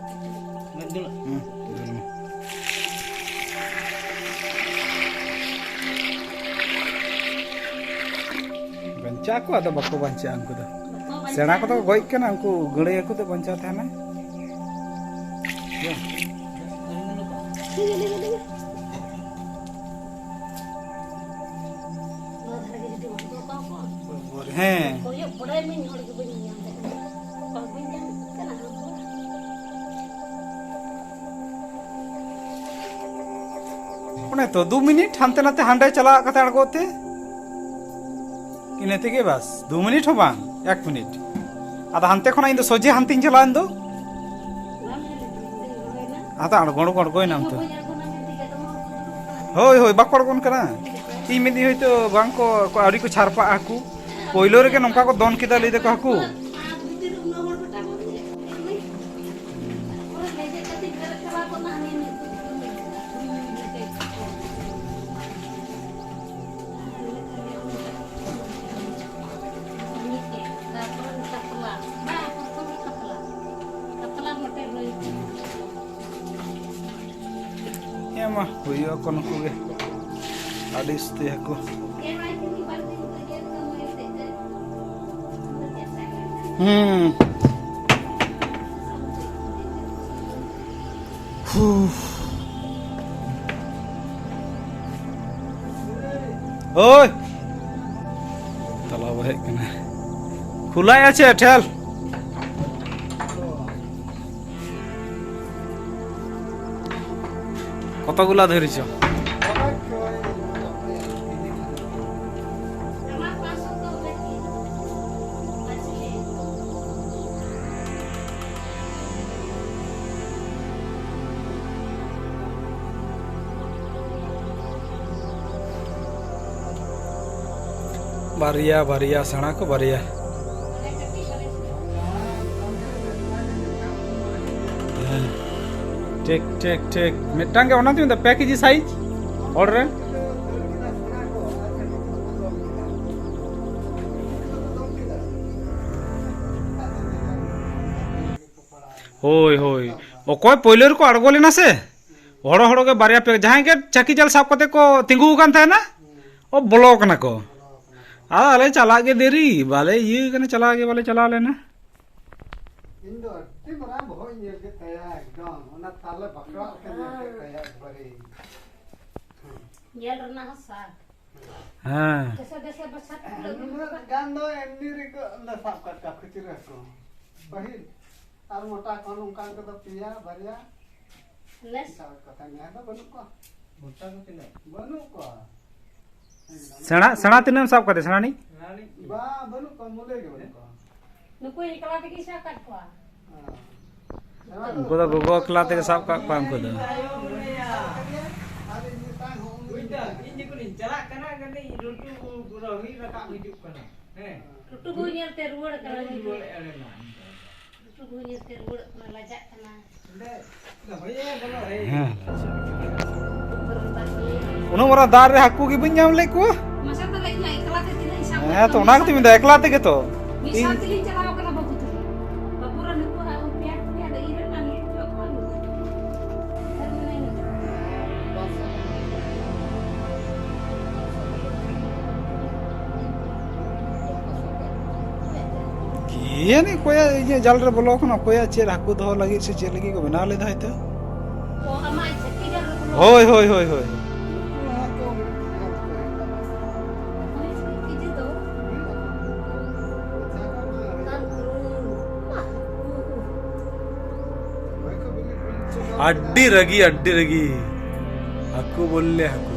ᱦᱩᱸ, ᱫᱩᱞ ᱢᱮ᱾ ᱪᱟ ᱠᱚ ᱟᱫᱚ ᱵᱟᱠᱚ ᱵᱟᱧᱪᱟᱜᱼᱟ ᱩᱱᱠᱩ ᱫᱚ᱾ ᱥᱮᱬᱟ ᱠᱚᱫᱚ ᱠᱚ ᱜᱚᱡ ᱠᱟᱱᱟ, ᱩᱱᱠᱩ ᱜᱟᱹᱲᱟᱹᱭ ᱦᱟᱹᱠᱩ ᱫᱚ ᱵᱟᱧᱪᱟᱣ ᱛᱟᱦᱮᱱᱟ᱾ ᱦᱮᱸ᱾ ᱚᱱᱮ ᱛᱚ, ᱫᱩ ᱢᱤᱱᱤᱴ ᱦᱟᱱᱛᱮ ᱱᱟᱛᱮ, ᱦᱟᱸᱰᱮ ᱪᱟᱞᱟᱜ ᱠᱟᱛᱮ ᱟᱬᱜᱚ ᱛᱮ, ᱤᱱᱟᱹ ᱛᱮᱜᱮ ᱵᱟᱥ, ᱫᱩ ᱢᱤᱱᱤᱴ ᱦᱚᱸ ᱵᱟᱝ, ᱮᱠ ᱢᱤᱱᱤᱴ᱾ ᱟᱫᱚ ᱦᱟᱱᱛᱮ ᱠᱷᱚᱱᱟᱜ ᱤᱧ ᱫᱚ ᱥᱚᱡᱷᱮ ᱦᱟᱱᱛᱮᱧ ᱪᱟᱞᱟᱣᱮᱱ ᱫᱚ᱾ ᱟᱫᱚ ᱟᱬᱜᱚ, ᱟᱬᱜᱚ, ᱟᱬᱜᱚᱭᱮᱱᱟᱢ ᱛᱚ᱾ ᱦᱳᱭ, ᱦᱳᱭ, ᱵᱟᱠᱚ ᱟᱬᱜᱚᱱ ᱠᱟᱱᱟ᱾ ᱤᱧ ᱢᱮᱱᱫᱟᱹᱧ ᱦᱳᱭᱛᱳ ᱵᱟᱝ ᱠᱚ, ᱠᱚ, ᱟᱹᱣᱨᱤ ᱠᱚ ᱪᱷᱟᱨᱯᱟᱜᱼᱟ ᱦᱟᱹᱠᱩ᱾ ᱯᱳᱭᱞᱳ ᱨᱮᱜᱮ ᱱᱚᱝᱠᱟ ᱠᱚ ᱫᱚᱱ ᱠᱮᱫᱟ, ᱞᱟᱹᱭ ᱫᱟᱠᱚ ᱦᱟᱹᱠᱩ᱾ ᱦᱮᱸ ᱢᱟ, ᱦᱩᱭᱩᱜ ᱟᱠᱚ ᱱᱩᱠᱩ ᱜᱮ᱾ ᱟᱹᱰᱤ ᱩᱥᱛᱟᱹᱭ ᱦᱟᱹᱠᱩ᱾ ᱦᱩᱸ᱾ ᱦᱩ᱾ ᱳᱭ! ᱛᱟᱞᱟ ᱵᱚᱦᱮᱜ ᱠᱟᱱᱟ᱾ ᱠᱷᱩᱞᱟᱭ ᱟᱪᱷᱮ ᱴᱷᱮᱞ᱾ ᱠᱚᱛᱚ ᱜᱩᱞᱟ ᱫᱷᱟᱹᱨᱤ ᱪᱚ? ᱵᱟᱨᱭᱟ, ᱵᱟᱨᱭᱟ, ᱥᱮᱬᱟ ᱠᱚ ᱵᱟᱨᱭᱟ᱾ ᱦᱮᱸ᱾ ᱴᱷᱤᱠ, ᱴᱷᱤᱠ, ᱴᱷᱤᱠ᱾ ᱢᱤᱫᱴᱟᱝ ᱜᱮ ᱚᱱᱟ ᱛᱤᱧ ᱢᱮᱱᱫᱟ, ᱯᱮ ᱠᱮᱡᱤ ᱥᱟᱭᱤᱡ ᱦᱚᱲ ᱨᱮ᱾ ᱦᱳᱭ, ᱦᱳᱭ᱾ ᱚᱠᱚᱭ ᱯᱳᱭᱞᱳ ᱨᱮᱠᱚ ᱟᱬᱜᱚ ᱞᱮᱱᱟ ᱥᱮ, ᱦᱚᱲᱚ ᱦᱚᱲᱚ ᱜᱮ ᱵᱟᱨᱭᱟ ᱯᱮ ᱡᱟᱦᱟᱸᱭ ᱜᱮ ᱪᱟᱹᱠᱤ ᱡᱟᱞ ᱥᱟᱵ ᱠᱟᱛᱮ ᱠᱚ ᱛᱤᱸᱜᱩ ᱟᱠᱟᱱ ᱛᱟᱦᱮᱱᱟ, ᱚ, ᱵᱚᱞᱚ ᱠᱟᱱᱟ ᱠᱚ᱾ ᱟᱞᱮ ᱪᱟᱞᱟᱜ ᱜᱮ ᱫᱮᱨᱤ, ᱵᱟᱞᱮ ᱤᱭᱟᱹ ᱠᱟᱱᱟ, ᱪᱟᱞᱟᱣ ᱜᱮ ᱵᱟᱞᱮ ᱪᱟᱞᱟᱣ ᱞᱮᱱᱟ᱾ ᱤᱧ ᱫᱚ ᱟᱹᱰᱤ ᱢᱟᱨᱟᱝ ᱵᱚᱦᱚᱜ ᱤᱧ ᱧᱮᱞ ᱠᱮᱫ ᱛᱟᱭᱟ, ᱮᱠᱫᱚᱢ ᱚᱱᱟ ᱛᱟᱞᱮ ᱵᱟᱠᱲᱟᱜ ᱞᱮᱠᱟ ᱧᱮᱞ ᱠᱮᱫ ᱛᱟᱭᱟ ᱮᱠᱵᱟᱨᱮ᱾ ᱧᱮᱞ ᱨᱮᱱᱟᱜ ᱦᱚᱸ ᱥᱟᱫ᱾ ᱦᱮᱸ᱾ ᱫᱮᱥᱮ ᱫᱮᱥᱮ ᱵᱟᱪᱷᱟ ᱛᱮᱠᱚ ᱟᱹᱜᱩ ᱱᱩᱱᱟᱹᱜ ᱠᱟᱫᱟ᱾ ᱜᱟᱱ ᱫᱚ ᱮᱢᱱᱤ ᱨᱮᱠᱚ ᱞᱮ ᱥᱟᱵ ᱠᱟᱜ ᱠᱚᱣᱟ ᱠᱷᱩᱪᱨᱟᱹ ᱦᱟᱹᱠᱩ᱾ ᱯᱟᱹᱦᱤᱞ ᱟᱨ ᱢᱚᱴᱟ ᱠᱷᱚᱱ ᱚᱱᱠᱟᱱ ᱠᱚᱫᱚ ᱯᱮᱭᱟ, ᱵᱟᱨᱭᱟ᱾ ᱱᱮᱥ? ᱥᱟᱵ ᱠᱟᱛᱮ ᱱᱮᱥ ᱫᱚ ᱵᱟᱹᱱᱩᱜ ᱠᱚᱣᱟ᱾ ᱢᱚᱴᱟ ᱫᱚ ᱛᱤᱱᱟᱹᱜ? ᱵᱟᱹᱱᱩᱜ ᱠᱚᱣᱟ᱾ ᱥᱮᱬᱟ, ᱥᱮᱬᱟ ᱛᱤᱱᱟᱹᱜ ᱮᱢ ᱥᱟᱵ ᱠᱟᱫᱮ, ᱥᱮᱬᱟ ᱱᱤᱡ? ᱵᱟ, ᱵᱟᱹᱱᱩᱜ ᱠᱚᱣᱟ, ᱢᱩᱞᱟᱹ ᱜᱮ ᱵᱟᱹᱱᱩᱜ ᱠᱚᱣᱟ᱾ ᱱᱩᱠᱩ ᱮᱠᱞᱟ ᱛᱮᱜᱮᱧ ᱥᱟᱵ ᱠᱟᱫ ᱠᱚᱣᱟ᱾ ᱦᱮᱸ᱾ ᱩᱱᱠᱩ ᱫᱚ ᱜᱚᱜᱚ ᱮᱠᱞᱟ ᱛᱮᱜᱮ ᱥᱟᱵ ᱠᱟᱜ ᱠᱚᱣᱟ ᱩᱱᱠᱩ ᱫᱚ᱾ ᱟᱨ ᱤᱧ ᱢᱮᱛᱟᱭ ᱦᱚᱸ ᱩᱱᱤ ᱵᱩᱡᱽ ᱫᱟᱢ, ᱤᱧ ᱡᱚᱠᱷᱚᱱᱤᱧ ᱪᱟᱞᱟᱜ ᱠᱟᱱᱟ, ᱠᱟᱹᱴᱤᱡ ᱞᱩᱴᱩ ᱨᱚᱦᱤ ᱨᱟᱠᱟᱵ ᱦᱤᱡᱩᱜ ᱠᱟᱱᱟ᱾ ᱦᱮᱸ᱾ ᱞᱩᱴᱩ ᱜᱩ ᱧᱮᱞᱛᱮ ᱨᱩᱣᱟᱹᱲ ᱠᱟᱱᱟ᱾ ᱨᱩᱣᱟᱹᱲ ᱮᱱᱟ᱾ ᱞᱩᱴᱩ ᱜᱩ ᱧᱮᱞᱛᱮ ᱨᱩᱣᱟᱹᱲᱚᱜ ᱠᱟᱱᱟ, ᱞᱟᱡᱟᱜ ᱠᱟᱱᱟ᱾ ᱦᱮᱸ᱾ ᱩᱱᱟᱹᱜ ᱢᱟᱨᱟᱝ ᱫᱟᱜ ᱨᱮ ᱦᱟᱹᱠᱩ ᱜᱮ ᱵᱟᱹᱧ ᱧᱟᱢ ᱞᱮᱫ ᱠᱚᱣᱟ᱾ ᱢᱟᱥᱮ ᱛᱟᱦᱞᱮ ᱤᱧ ᱢᱟ ᱮᱠᱞᱟ ᱛᱮ ᱛᱤᱱᱟᱹᱜ ᱤᱧ ᱥᱟᱵ ᱠᱮᱫ ᱦᱮᱸ ᱛᱚ, ᱠᱚᱣᱟ, ᱚᱱᱟ ᱢᱤᱫ ᱜᱮᱛᱚᱧ ᱢᱮᱱᱫᱟ, ᱮᱠᱞᱟ ᱛᱮᱜᱮ ᱛᱚ᱾ ᱢᱤᱫ ᱤᱧ ᱥᱟᱶ ᱛᱮᱞᱤᱧ ᱪᱟᱞᱟᱣ ᱠᱟᱱᱟ ᱵᱟᱹᱵᱩ ᱛᱟᱠᱚ᱾ ᱵᱟᱹᱵᱩ ᱨᱮᱱ ᱱᱩᱠᱩ ᱦᱟᱸᱜ ᱯᱮᱭᱟ ᱯᱩᱱᱭᱟ ᱫᱚ ᱤᱧ ᱨᱮᱱ ᱟᱨ ᱢᱤᱫ ᱫᱚ ᱚᱠᱚᱭ? ᱠᱤ ᱡᱟᱹᱱᱤ ᱚᱠᱚᱭᱟᱜ ᱤᱧᱟᱹᱜ ᱡᱟᱞ ᱨᱮ ᱵᱚᱞᱚ ᱟᱠᱟᱱᱟ, ᱚᱠᱚᱭᱟᱜ ᱪᱮᱫ ᱦᱟᱹᱠᱩ ᱫᱚᱦᱚ ᱞᱟᱹᱜᱤᱫ ᱥᱮ ᱪᱮᱫ ᱞᱟᱹᱜᱤᱫ ᱠᱚ ᱵᱮᱱᱟᱣ ᱞᱮᱫᱟ ᱦᱚᱭᱛᱳ᱾ ᱚ, ᱟᱢᱟᱜ ᱪᱷᱟᱹᱛᱤ ᱡᱟᱞ ᱨᱮ ᱵᱚᱞᱚ ᱦᱳᱭ, ᱦᱳᱭ, ᱦᱳᱭ, ᱦᱳᱭ᱾ ᱟᱠᱟᱱᱟ᱾ ᱦᱳᱭ, ᱤᱭᱟᱹ ᱫᱚ᱾ ᱟᱹᱰᱤ ᱨᱟᱹᱜᱤ, ᱟᱹᱰᱤ ᱨᱟᱹᱜᱤ᱾ ᱦᱟᱹᱠᱩ ᱵᱚᱞᱞᱮ ᱦᱟᱹᱠᱩ᱾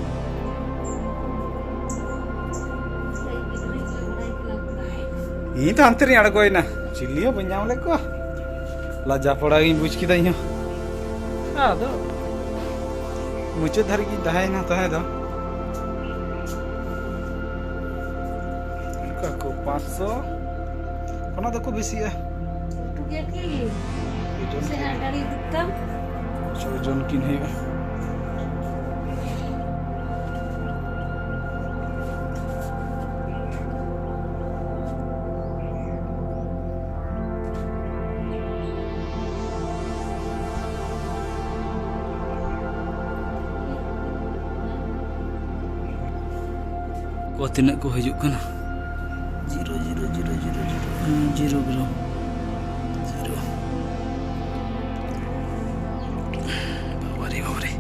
ᱤᱧ ᱫᱚ ᱦᱟᱱᱛᱮ ᱨᱤᱧ ᱟᱬᱜᱚᱭᱮᱱᱟ, ᱪᱤᱞᱤ ᱦᱚᱸ ᱵᱟᱹᱧ ᱧᱟᱢ ᱞᱮᱫ ᱠᱚᱣᱟ᱾ ᱞᱟᱡᱟ ᱯᱟᱲᱟ ᱜᱤᱧ ᱵᱩᱡᱽ ᱠᱮᱫᱟ ᱤᱧ ᱦᱚᱸ᱾ ᱟᱫᱚ ᱢᱩᱪᱟᱹᱫ ᱫᱷᱟᱹᱨᱤᱡ ᱜᱤᱧ ᱛᱟᱦᱮᱸᱭᱮᱱᱟ ᱛᱟᱦᱮᱸ ᱫᱚ᱾ ᱚᱱᱠᱟ ᱠᱚ ᱯᱟᱸᱪᱥᱚ ᱠᱷᱚᱱᱟᱜ ᱫᱚᱠᱚ ᱵᱮᱥᱤᱜᱼᱟ᱾ ᱞᱟᱹᱴᱩ ᱜᱮᱭᱟ ᱠᱤ? ᱪᱷᱚ ᱡᱚᱱ ᱥᱮ ᱠᱤᱱ᱾ ᱟᱴ ᱟᱹᱲᱤ ᱫᱩᱠᱛᱟᱢ? ᱪᱷᱚ ᱡᱚᱱ ᱠᱤᱱ ᱦᱩᱭᱩᱜᱼᱟ᱾ ᱠᱚ ᱛᱤᱱᱟᱹᱜ ᱠᱚ ᱦᱤᱡᱩᱜ ᱠᱟᱱᱟ᱾ ᱡᱤᱨᱳ ᱜᱨᱟᱢ᱾ ᱡᱤᱨᱳ᱾ ᱵᱟᱵᱟᱨᱮ, ᱵᱟᱵᱟᱨᱮ᱾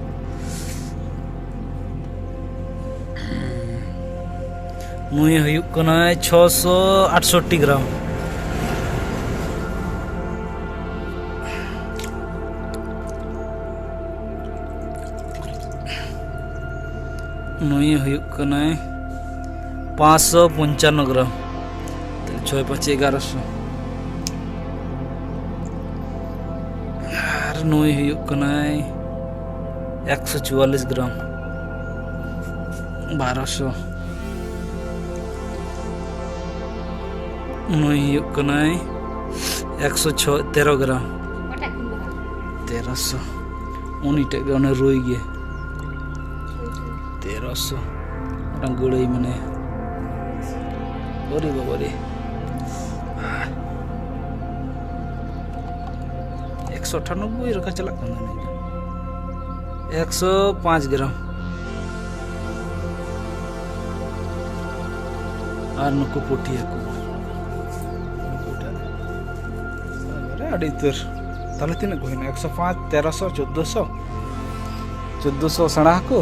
ᱱᱩᱭ ᱦᱩᱭᱩᱜ ᱠᱟᱱᱟᱭ ᱪᱷᱚᱥᱚ ᱟᱴᱥᱚᱴᱴᱤ ᱜᱨᱟᱢ᱾ ᱱᱩᱭ ᱦᱩᱭᱩᱜ ᱠᱟᱱᱟᱭ ᱯᱟᱸᱪᱥᱚ ᱯᱚᱧᱪᱟᱱᱱᱚ ᱜᱨᱟᱢ᱾ ᱛᱟᱦᱞᱮ ᱪᱷᱚᱭ ᱯᱟᱸᱪᱮ ᱮᱜᱟᱨᱚᱥᱚ᱾ ᱟᱨ ᱱᱩᱭ ᱦᱩᱭᱩᱜ ᱠᱟᱱᱟᱭ ᱮᱠᱥᱚ ᱪᱩᱣᱟᱞᱞᱤᱥ ᱜᱨᱟᱢ, ᱵᱟᱨᱚᱥᱚ᱾ ᱱᱩᱭ ᱦᱩᱭᱩᱜ ᱠᱟᱱᱟᱭ ᱮᱠᱥᱚ ᱪᱷᱚ, ᱛᱮᱨᱚ ᱜᱨᱟᱢ, ᱛᱮᱨᱚᱥᱚ᱾ ᱩᱱᱤᱴᱟᱜ ᱜᱮ, ᱚᱱᱮ ᱨᱩᱭ ᱜᱮ, ᱛᱮᱨᱚᱥᱚ᱾ ᱢᱤᱫᱴᱟᱝ ᱜᱟᱹᱲᱟᱹᱭ ᱢᱮᱱᱟᱭᱟ᱾ ᱚᱨᱮ ᱵᱟᱵᱟ ᱨᱮ᱾ ᱮᱠᱥᱚ ᱟᱴᱷᱟᱱᱚᱵᱵᱳᱭ ᱞᱮᱠᱟ ᱪᱟᱞᱟᱜ ᱠᱟᱱᱟ ᱱᱤᱭᱟᱹ᱾ ᱮᱠᱥᱚ ᱯᱟᱸᱪ ᱜᱨᱟᱢ᱾ ᱟᱨ ᱱᱩᱠᱩ ᱯᱩᱴᱷᱤ ᱦᱟᱹᱠᱩ᱾ ᱱᱩᱠᱩᱴᱟᱜ᱾ ᱟᱹᱰᱤ ᱩᱛᱟᱹᱨ᱾ ᱛᱟᱦᱞᱮ ᱛᱤᱱᱟᱹᱜ ᱠᱚ ᱦᱩᱭᱱᱟ? ᱮᱠᱥᱚ ᱯᱟᱸᱪ, ᱛᱮᱨᱚᱥᱚ, ᱪᱳᱫᱽᱫᱳᱥᱚ᱾ ᱪᱳᱫᱽᱫᱳᱥᱚ ᱥᱮᱬᱟ ᱦᱟᱹᱠᱩ᱾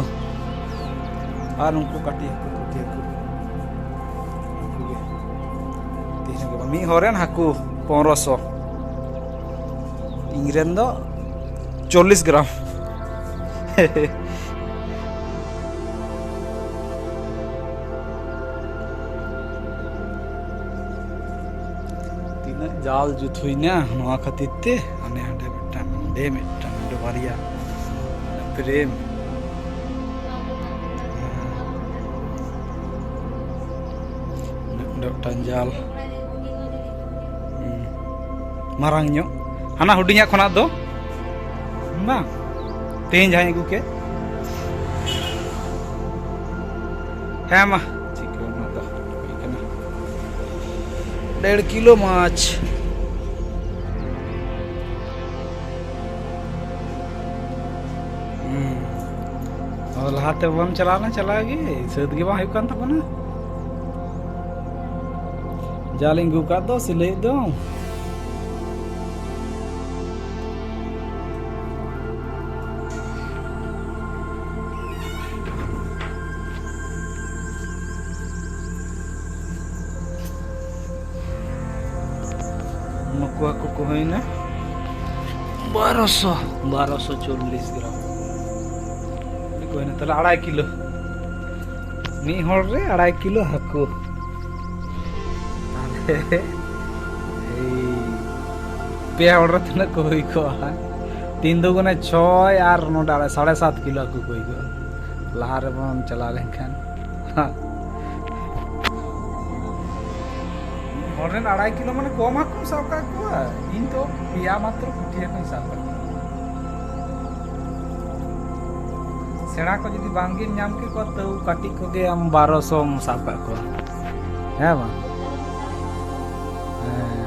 ᱟᱨ ᱩᱱᱠᱩ ᱠᱟᱹᱴᱤᱡ ᱦᱟᱹᱠᱩ, ᱯᱩᱴᱷᱤ ᱦᱟᱹᱠᱩ᱾ ᱩᱱᱠᱩ ᱜᱮ᱾ ᱛᱤᱱᱟᱹᱜ ᱜᱮ ᱵᱟᱝ? ᱢᱤᱫ ᱦᱚᱲ ᱨᱮᱱ ᱦᱟᱹᱠᱩ ᱯᱚᱱᱨᱚᱥᱚ᱾ ᱤᱧ ᱨᱮᱱ ᱫᱚ ᱪᱚᱞᱞᱤᱥ ᱜᱨᱟᱢ᱾ ᱛᱤᱱᱟᱹᱜ ᱡᱟᱞ ᱡᱩᱛ ᱦᱩᱭᱱᱟ ᱱᱚᱣᱟ ᱠᱷᱟᱹᱛᱤᱨ ᱛᱮ᱾ ᱦᱟᱱᱮ ᱦᱟᱸᱰᱮ ᱢᱤᱫᱴᱟᱝ, ᱱᱚᱰᱮ ᱢᱤᱫᱴᱟᱝ, ᱱᱚᱰᱮ ᱵᱟᱨᱭᱟ᱾ ᱯᱨᱮᱢ᱾ ᱱᱚᱰᱮ ᱢᱤᱫᱴᱟᱝ ᱡᱟᱞ᱾ ᱦᱩᱸ᱾ ᱢᱟᱨᱟᱝ ᱧᱚᱜ᱾ ᱦᱟᱱᱟ ᱦᱩᱰᱤᱧᱟᱜ ᱠᱷᱚᱱᱟᱜ ᱫᱚ ᱵᱟᱝ? ᱛᱮᱦᱮᱧ ᱡᱟᱦᱟᱸᱧ ᱟᱹᱜᱩ ᱠᱮᱫ᱾ ᱦᱮᱸ ᱢᱟ, ᱪᱤᱠᱟᱹ ᱚᱱᱟ ᱫᱚ ᱦᱩᱭ ᱠᱟᱱᱟ᱾ ᱰᱮᱲ ᱠᱤᱞᱳ ᱢᱟᱪᱷ᱾ ᱦᱩᱸ᱾ ᱟᱫᱚ ᱞᱟᱦᱟᱛᱮ ᱵᱟᱢ ᱪᱟᱞᱟᱣ ᱞᱮᱱᱟ, ᱪᱟᱞᱟᱣ ᱜᱮ ᱥᱟᱹᱛ ᱜᱮ ᱵᱟᱝ ᱦᱩᱭᱩᱜ ᱠᱟᱱ ᱛᱟᱵᱚᱱᱟ᱾ ᱡᱟᱞᱤᱧ ᱟᱹᱜᱩ ᱠᱟᱫ ᱫᱚ ᱥᱤᱞᱟᱹᱭᱮᱫ ᱫᱚ᱾ ᱱᱩᱠᱩ ᱦᱟᱹᱠᱩ ᱠᱚ ᱦᱩᱭᱱᱟ ᱵᱟᱨᱚᱥᱚ, ᱵᱟᱨᱚᱥᱚ ᱪᱚᱞᱞᱤᱥ ᱜᱨᱟᱢ᱾ ᱠᱚ ᱦᱩᱭᱱᱟ ᱛᱟᱦᱞᱮ ᱟᱲᱟᱭ ᱠᱤᱞᱳ᱾ ᱢᱤᱫ ᱦᱚᱲ ᱨᱮ ᱟᱲᱟᱭ ᱠᱤᱞᱳ ᱦᱟᱹᱠᱩ᱾ ᱛᱟᱦᱞᱮ ᱮᱭ ᱯᱮ ᱦᱚᱲ ᱨᱮ ᱛᱤᱱᱟᱹᱜ ᱠᱚ ᱦᱩᱭ ᱠᱚᱜᱼᱟ? ᱛᱤᱱ ᱫᱩ ᱜᱩᱱᱮ ᱪᱷᱚᱭ ᱟᱨ ᱱᱚᱰᱮ ᱟᱲᱟᱭ, ᱥᱟᱲᱮ ᱥᱟᱛ ᱠᱤᱞᱳ ᱦᱟᱹᱠᱩ ᱠᱚ ᱦᱩᱭ ᱠᱚᱜᱼᱟ᱾ ᱞᱟᱦᱟ ᱨᱮᱵᱚᱱ ᱪᱟᱞᱟᱣ ᱞᱮᱱᱠᱷᱟᱱ᱾ ᱦᱚᱲ ᱨᱮᱱ ᱟᱲᱟᱭ ᱠᱤᱞᱳ ᱢᱟᱱᱮ ᱠᱚᱢ ᱦᱟᱹᱠᱩᱢ ᱥᱟᱵ ᱠᱟᱜ ᱠᱚᱣᱟ? ᱤᱧ ᱫᱚ ᱯᱮᱭᱟ ᱢᱟᱛᱨᱚ ᱯᱩᱴᱷᱤ ᱦᱟᱹᱠᱩᱧ ᱥᱟᱵ ᱠᱟᱜ ᱠᱚᱣᱟ᱾ ᱥᱮᱬᱟ ᱠᱚ ᱡᱩᱫᱤ ᱵᱟᱝ ᱜᱮᱢ ᱧᱟᱢ ᱠᱮ ᱠᱚᱣᱟ, ᱛᱟᱹᱣ ᱠᱟᱹᱴᱤᱡ ᱠᱚᱜᱮ ᱟᱢ ᱵᱟᱨᱚᱥᱚᱢ ᱥᱟᱵ ᱠᱟᱜ ᱠᱚᱣᱟ, ᱦᱮᱸ ᱵᱟᱝ? ᱦᱮᱸ᱾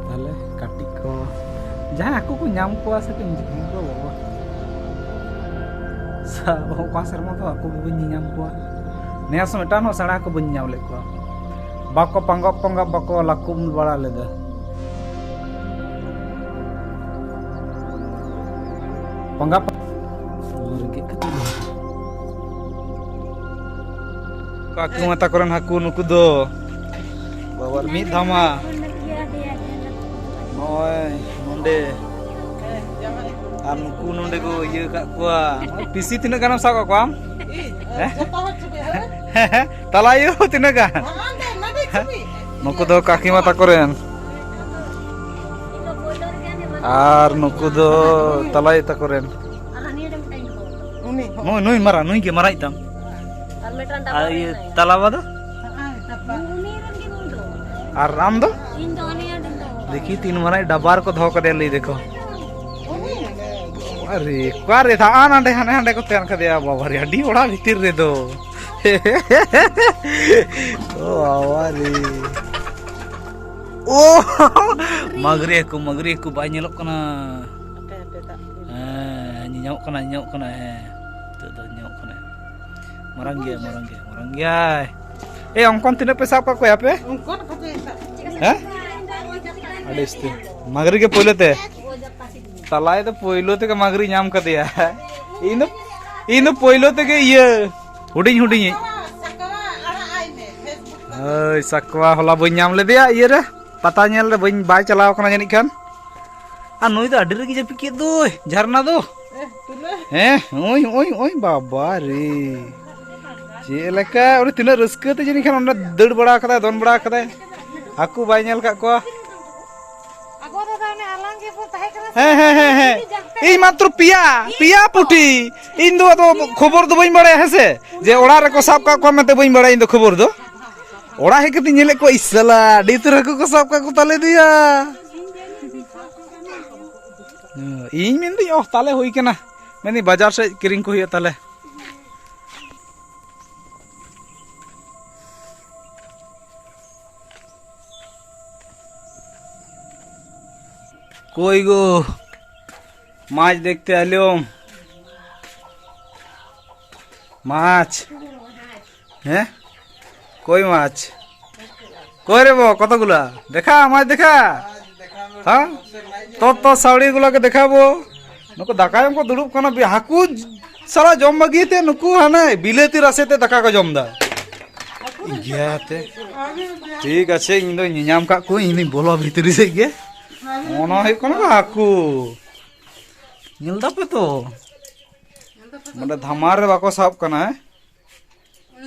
ᱛᱟᱦᱞᱮ ᱠᱟᱹᱴᱤᱡ ᱠᱚ ᱡᱟᱦᱟᱸᱭ ᱦᱟᱹᱠᱩ ᱠᱚ ᱧᱟᱢ ᱠᱚᱣᱟ ᱥᱮ ᱠᱚ ᱤᱧ ᱠᱚ ᱵᱟᱵᱟ᱾ ᱥᱟ-, ᱚᱠᱟ ᱥᱮᱨᱢᱟ ᱫᱚ ᱦᱟᱹᱠᱩ ᱜᱮ ᱵᱟᱹᱧ ᱧᱮᱧᱟᱢ ᱠᱚᱣᱟ᱾ ᱱᱮᱥ ᱦᱚᱸ ᱢᱤᱫᱴᱟᱝ ᱦᱚᱸ ᱥᱮᱬᱟ ᱦᱟᱹᱠᱩ ᱵᱟᱹᱧ ᱧᱟᱢ ᱞᱮᱫ ᱠᱚᱣᱟ᱾ ᱵᱟᱠᱚ ᱯᱟᱸᱜᱟᱯ ᱯᱟᱸᱜᱟᱯ ᱵᱟᱠᱚ ᱞᱟᱹᱠᱩᱢ ᱵᱟᱲᱟ ᱞᱮᱫᱟ᱾ ᱯᱟᱸᱜᱟᱯ ᱨᱮᱸᱜᱮᱡ ᱠᱟᱛᱮ ᱠᱟᱠᱤ ᱢᱟ ᱛᱟᱠᱚ ᱨᱮᱱ ᱦᱟᱹᱠᱩ ᱱᱩᱠᱩ ᱫᱚ᱾ ᱵᱟᱵᱟᱨ ᱢᱤᱫ ᱫᱷᱟᱢᱟ᱾ ᱱᱚᱜᱼᱚᱭ ᱱᱚᱸᱰᱮ᱾ ᱟᱨ ᱱᱩᱠᱩ ᱱᱚᱸᱰᱮ ᱠᱚ ᱤᱭᱟᱹ ᱠᱟᱜ ᱠᱚᱣᱟ᱾ ᱯᱤᱥᱤ ᱛᱤᱱᱟᱹᱜ ᱜᱟᱱᱮᱢ ᱥᱟᱵ ᱠᱟᱜ ᱠᱚᱣᱟ ᱟᱢ? ᱦᱮᱸ? ᱛᱟᱞᱟ ᱟᱭᱳ ᱛᱤᱱᱟᱹᱜ ᱜᱟᱱ? ᱱᱩᱠᱩ ᱫᱚ ᱠᱟᱠᱤᱢᱟ ᱛᱟᱠᱚ ᱨᱮᱱ᱾ ᱟᱨ ᱱᱩᱠᱩ ᱫᱚ ᱛᱟᱞᱟ ᱟᱭᱳ ᱛᱟᱠᱚ ᱨᱮᱱ᱾ ᱩᱱᱤ ᱦᱚᱸ᱾ ᱱᱩᱭ, ᱱᱩᱭ ᱢᱟᱨᱟᱝ, ᱱᱩᱭ ᱜᱮ ᱢᱟᱨᱟᱝ ᱤᱡ ᱛᱟᱢ᱾ ᱟᱨ ᱢᱤᱫᱴᱟᱝ ᱟᱨ ᱰᱟᱵᱟ ᱤᱭᱟᱹ ᱨᱮ ᱢᱮᱱᱟᱭᱟ᱾ ᱛᱟᱞᱟ ᱵᱟ ᱫᱚ? ᱩᱱᱤ ᱨᱮᱱ ᱜᱮ ᱱᱩᱭ ᱫᱚ᱾ ᱟᱨ ᱟᱢ ᱫᱚ? ᱤᱧ ᱫᱚ ᱦᱟᱱᱮ ᱟᱹᱰᱤ ᱫᱚ᱾ ᱫᱮᱠᱷᱤ ᱛᱤᱱ ᱢᱟᱨᱟᱝ ᱰᱟᱵᱟ ᱨᱮᱠᱚ ᱫᱚᱦᱚ ᱠᱟᱫᱮᱭᱟ ᱞᱟᱹᱭ ᱫᱟᱠᱚ᱾ ᱩᱱᱤ? ᱟᱨᱮ, ᱚᱠᱟᱨᱮ ᱫᱟᱜ ᱱᱟᱰᱮ ᱦᱟᱱᱮ ᱦᱟᱸᱰᱮ ᱠᱚ ᱛᱟᱦᱮᱱ ᱠᱟᱫᱮᱭᱟ ᱵᱟᱵᱟ ᱨᱮ, ᱟᱹᱰᱤ ᱚᱲᱟᱜ ᱵᱷᱤᱛᱤᱨ ᱨᱮᱫᱚ᱾ ᱚ ᱵᱟᱵᱟ ᱨᱮ᱾ ᱳ! ᱢᱟᱜᱽᱨᱤ ᱦᱟᱹᱠᱩ, ᱢᱟᱜᱽᱨᱤ ᱦᱟᱹᱠᱩ ᱵᱟᱭ ᱧᱮᱞᱚᱜ ᱠᱟᱱᱟ᱾ ᱦᱟᱯᱮ, ᱦᱟᱯᱮ, ᱫᱟᱜ᱾ ᱦᱮᱸ, ᱧᱟᱢᱚᱜ ᱠᱟᱱᱟ, ᱧᱟᱢᱚᱜ ᱠᱟᱱᱟ, ᱦᱮᱸ᱾ ᱱᱤᱛᱚᱜ ᱫᱚ ᱧᱟᱢᱚᱜ ᱠᱟᱱᱟ᱾ ᱢᱟᱨᱟᱝ ᱜᱮᱭᱟᱭ, ᱢᱟᱨᱟᱝ ᱜᱮᱭᱟᱭ, ᱢᱟᱨᱟᱝ ᱜᱮᱭᱟᱭ᱾ ᱮ, ᱚᱝᱠᱚᱱ ᱛᱤᱱᱟᱹᱜ ᱯᱮ ᱥᱟᱵ ᱠᱟᱜ ᱠᱚᱣᱟ ᱟᱯᱮ? ᱚᱝᱠᱚᱱ ᱠᱟᱛᱮ ᱥᱟᱵ᱾ ᱦᱮᱸ? ᱟᱹᱰᱤ ᱩᱥᱛᱟᱹ᱾ ᱢᱟᱜᱽᱨᱤ ᱜᱮ ᱯᱳᱭᱞᱳ ᱛᱮ? ᱛᱟᱞᱟᱭ ᱫᱚ ᱯᱳᱭᱞᱳ ᱛᱮᱜᱮ ᱢᱟᱜᱽᱨᱤ ᱧᱟᱢ ᱠᱟᱫᱮᱭᱟ᱾ ᱤᱧ ᱫᱚ, ᱤᱧ ᱫᱚ ᱯᱳᱭᱞᱳ ᱛᱮᱜᱮ ᱤᱭᱟᱹ, ᱦᱩᱰᱤᱧ ᱦᱩᱰᱤᱧᱤᱡ᱾ ᱦᱳᱭ, ᱥᱟᱠᱣᱟ ᱦᱚᱞᱟ ᱵᱟᱹᱧ ᱧᱟᱢ ᱞᱮᱫᱮᱭᱟ ᱤᱭᱟᱹ ᱨᱮ, ᱯᱟᱛᱟ ᱧᱮᱞ ᱨᱮ ᱵᱟᱹᱧ, ᱵᱟᱭ ᱪᱟᱞᱟᱣ ᱠᱟᱱᱟ ᱡᱟᱹᱱᱤᱡ ᱠᱷᱟᱱ᱾ ᱟᱨ ᱱᱩᱭ ᱫᱚ ᱟᱹᱰᱤ ᱨᱟᱹᱜᱤ ᱡᱟᱹᱯᱤᱫ ᱠᱮᱫ ᱫᱚᱭ, ᱡᱷᱟᱨᱱᱟ ᱫᱚ᱾ ᱦᱮᱸ, ᱦᱚᱸᱜᱼᱚᱭ, ᱦᱚᱸᱜᱼᱚᱭ, ᱦᱚᱸᱜᱼᱚᱭ, ᱵᱟᱵᱟ ᱨᱮ᱾ ᱪᱮᱫ ᱞᱮᱠᱟ, ᱩᱱᱤ ᱛᱤᱱᱟᱹᱜ ᱨᱟᱹᱥᱠᱟᱹ ᱛᱮ ᱡᱟᱹᱱᱤᱡ ᱠᱷᱟᱱ ᱚᱸᱰᱮ ᱫᱟᱹᱲ ᱵᱟᱲᱟ ᱠᱟᱫᱟᱭ, ᱫᱚᱱ ᱵᱟᱲᱟ ᱠᱟᱫᱟᱭ᱾ ᱦᱟᱹᱠᱩ ᱵᱟᱭ ᱧᱮᱞ ᱠᱟᱜ ᱠᱚᱣᱟ᱾ ᱟᱵᱚ ᱫᱚ ᱚᱱᱮ ᱟᱞᱟᱝ ᱜᱮᱵᱚᱱ ᱛᱟᱦᱮᱸ ᱠᱟᱱᱟ ᱥᱮ? ᱦᱮᱸ, ᱦᱮᱸ, ᱦᱮᱸ, ᱦᱮᱸ᱾ ᱤᱧ ᱢᱟᱛᱨᱚ ᱯᱮᱭᱟ, ᱯᱮᱭᱟ ᱯᱩᱴᱷᱤ᱾ ᱤᱧ ᱫᱚ ᱟᱫᱚ ᱠᱷᱚᱵᱚᱨ ᱫᱚ ᱵᱟᱹᱧ ᱵᱟᱲᱟᱭᱟ, ᱦᱮᱸ ᱥᱮ? ᱡᱮ ᱚᱲᱟᱜ ᱨᱮᱠᱚ ᱥᱟᱵ ᱠᱟᱜ ᱠᱚᱣᱟ ᱢᱮᱱᱛᱮ ᱵᱟᱹᱧ ᱵᱟᱲᱟᱭᱟ ᱤᱧ ᱫᱚ ᱠᱷᱚᱵᱚᱨ ᱫᱚ᱾ ᱚᱲᱟᱜ ᱦᱮᱡ ᱠᱟᱛᱮᱧ ᱧᱮᱞᱮᱫ ᱠᱚᱣᱟ, ᱤᱥ ᱥᱟᱞᱟ, ᱟᱹᱰᱤ ᱩᱛᱟᱹᱨ ᱦᱟᱹᱠᱩ ᱠᱚ ᱥᱟᱵ ᱠᱟᱜ ᱠᱚ ᱛᱟᱞᱮ ᱫᱚᱭᱟ᱾ ᱤᱧ ᱢᱮᱱᱫᱟᱹᱧ, ᱚᱦ, ᱛᱟᱞᱮ ᱦᱩᱭ ᱠᱟᱱᱟ᱾ ᱢᱮᱱᱫᱟᱹᱧ, ᱵᱟᱡᱟᱨ ᱥᱮᱫ ᱠᱤᱨᱤᱧ ᱠᱚ ᱦᱩᱭᱩᱜᱼᱟ ᱛᱟᱞᱮ᱾ কই গো, মাছ দেখতে এলাম। মাছ? হ্যাঁ? কই মাছ? কই রে বো, কতগুলা? দেখা, মাছ দেখা। হ্যাঁ? তোর, তোর শাওড়িগুলোকে দেখাবো। ᱱᱩᱠᱩ ᱫᱟᱠᱟ ᱡᱚᱢ ᱠᱚ ᱫᱩᱲᱩᱵ ᱠᱟᱱᱟ, ᱵᱤ-, ᱦᱟᱹᱠᱩ ᱥᱟᱞᱟ ᱡᱚᱢ ᱵᱟᱹᱜᱤ ᱛᱮ ᱱᱩᱠᱩ ᱦᱟᱱᱮ ᱵᱤᱞᱟᱹᱛᱤ ᱨᱟᱥᱮ ᱛᱮ ᱫᱟᱠᱟ ᱠᱚ ᱡᱚᱢ ᱫᱟ᱾ ᱤᱭᱟᱹᱛᱮ᱾ ᱴᱷᱤᱠ ᱟᱪᱷᱮ, ᱤᱧ ᱫᱚᱧ ᱧᱮᱧᱟᱢ ᱠᱟᱜ ᱠᱚᱣᱟᱹᱧ, ᱤᱧ ᱫᱚᱧ ᱵᱚᱞᱚ ᱵᱷᱤᱛᱨᱤ ᱥᱮᱫ ᱜᱮ᱾ ᱚᱱᱟ ᱦᱩᱭᱩᱜ ᱠᱟᱱᱟ ᱠᱚ ᱦᱟᱹᱠᱩ᱾ ᱧᱮᱞ ᱫᱟᱯᱮ ᱛᱚ? ᱱᱚᱰᱮ ᱫᱷᱟᱢᱟᱞ ᱨᱮ ᱵᱟᱠᱚ ᱥᱟᱵ ᱠᱟᱱᱟ, ᱦᱮᱸ?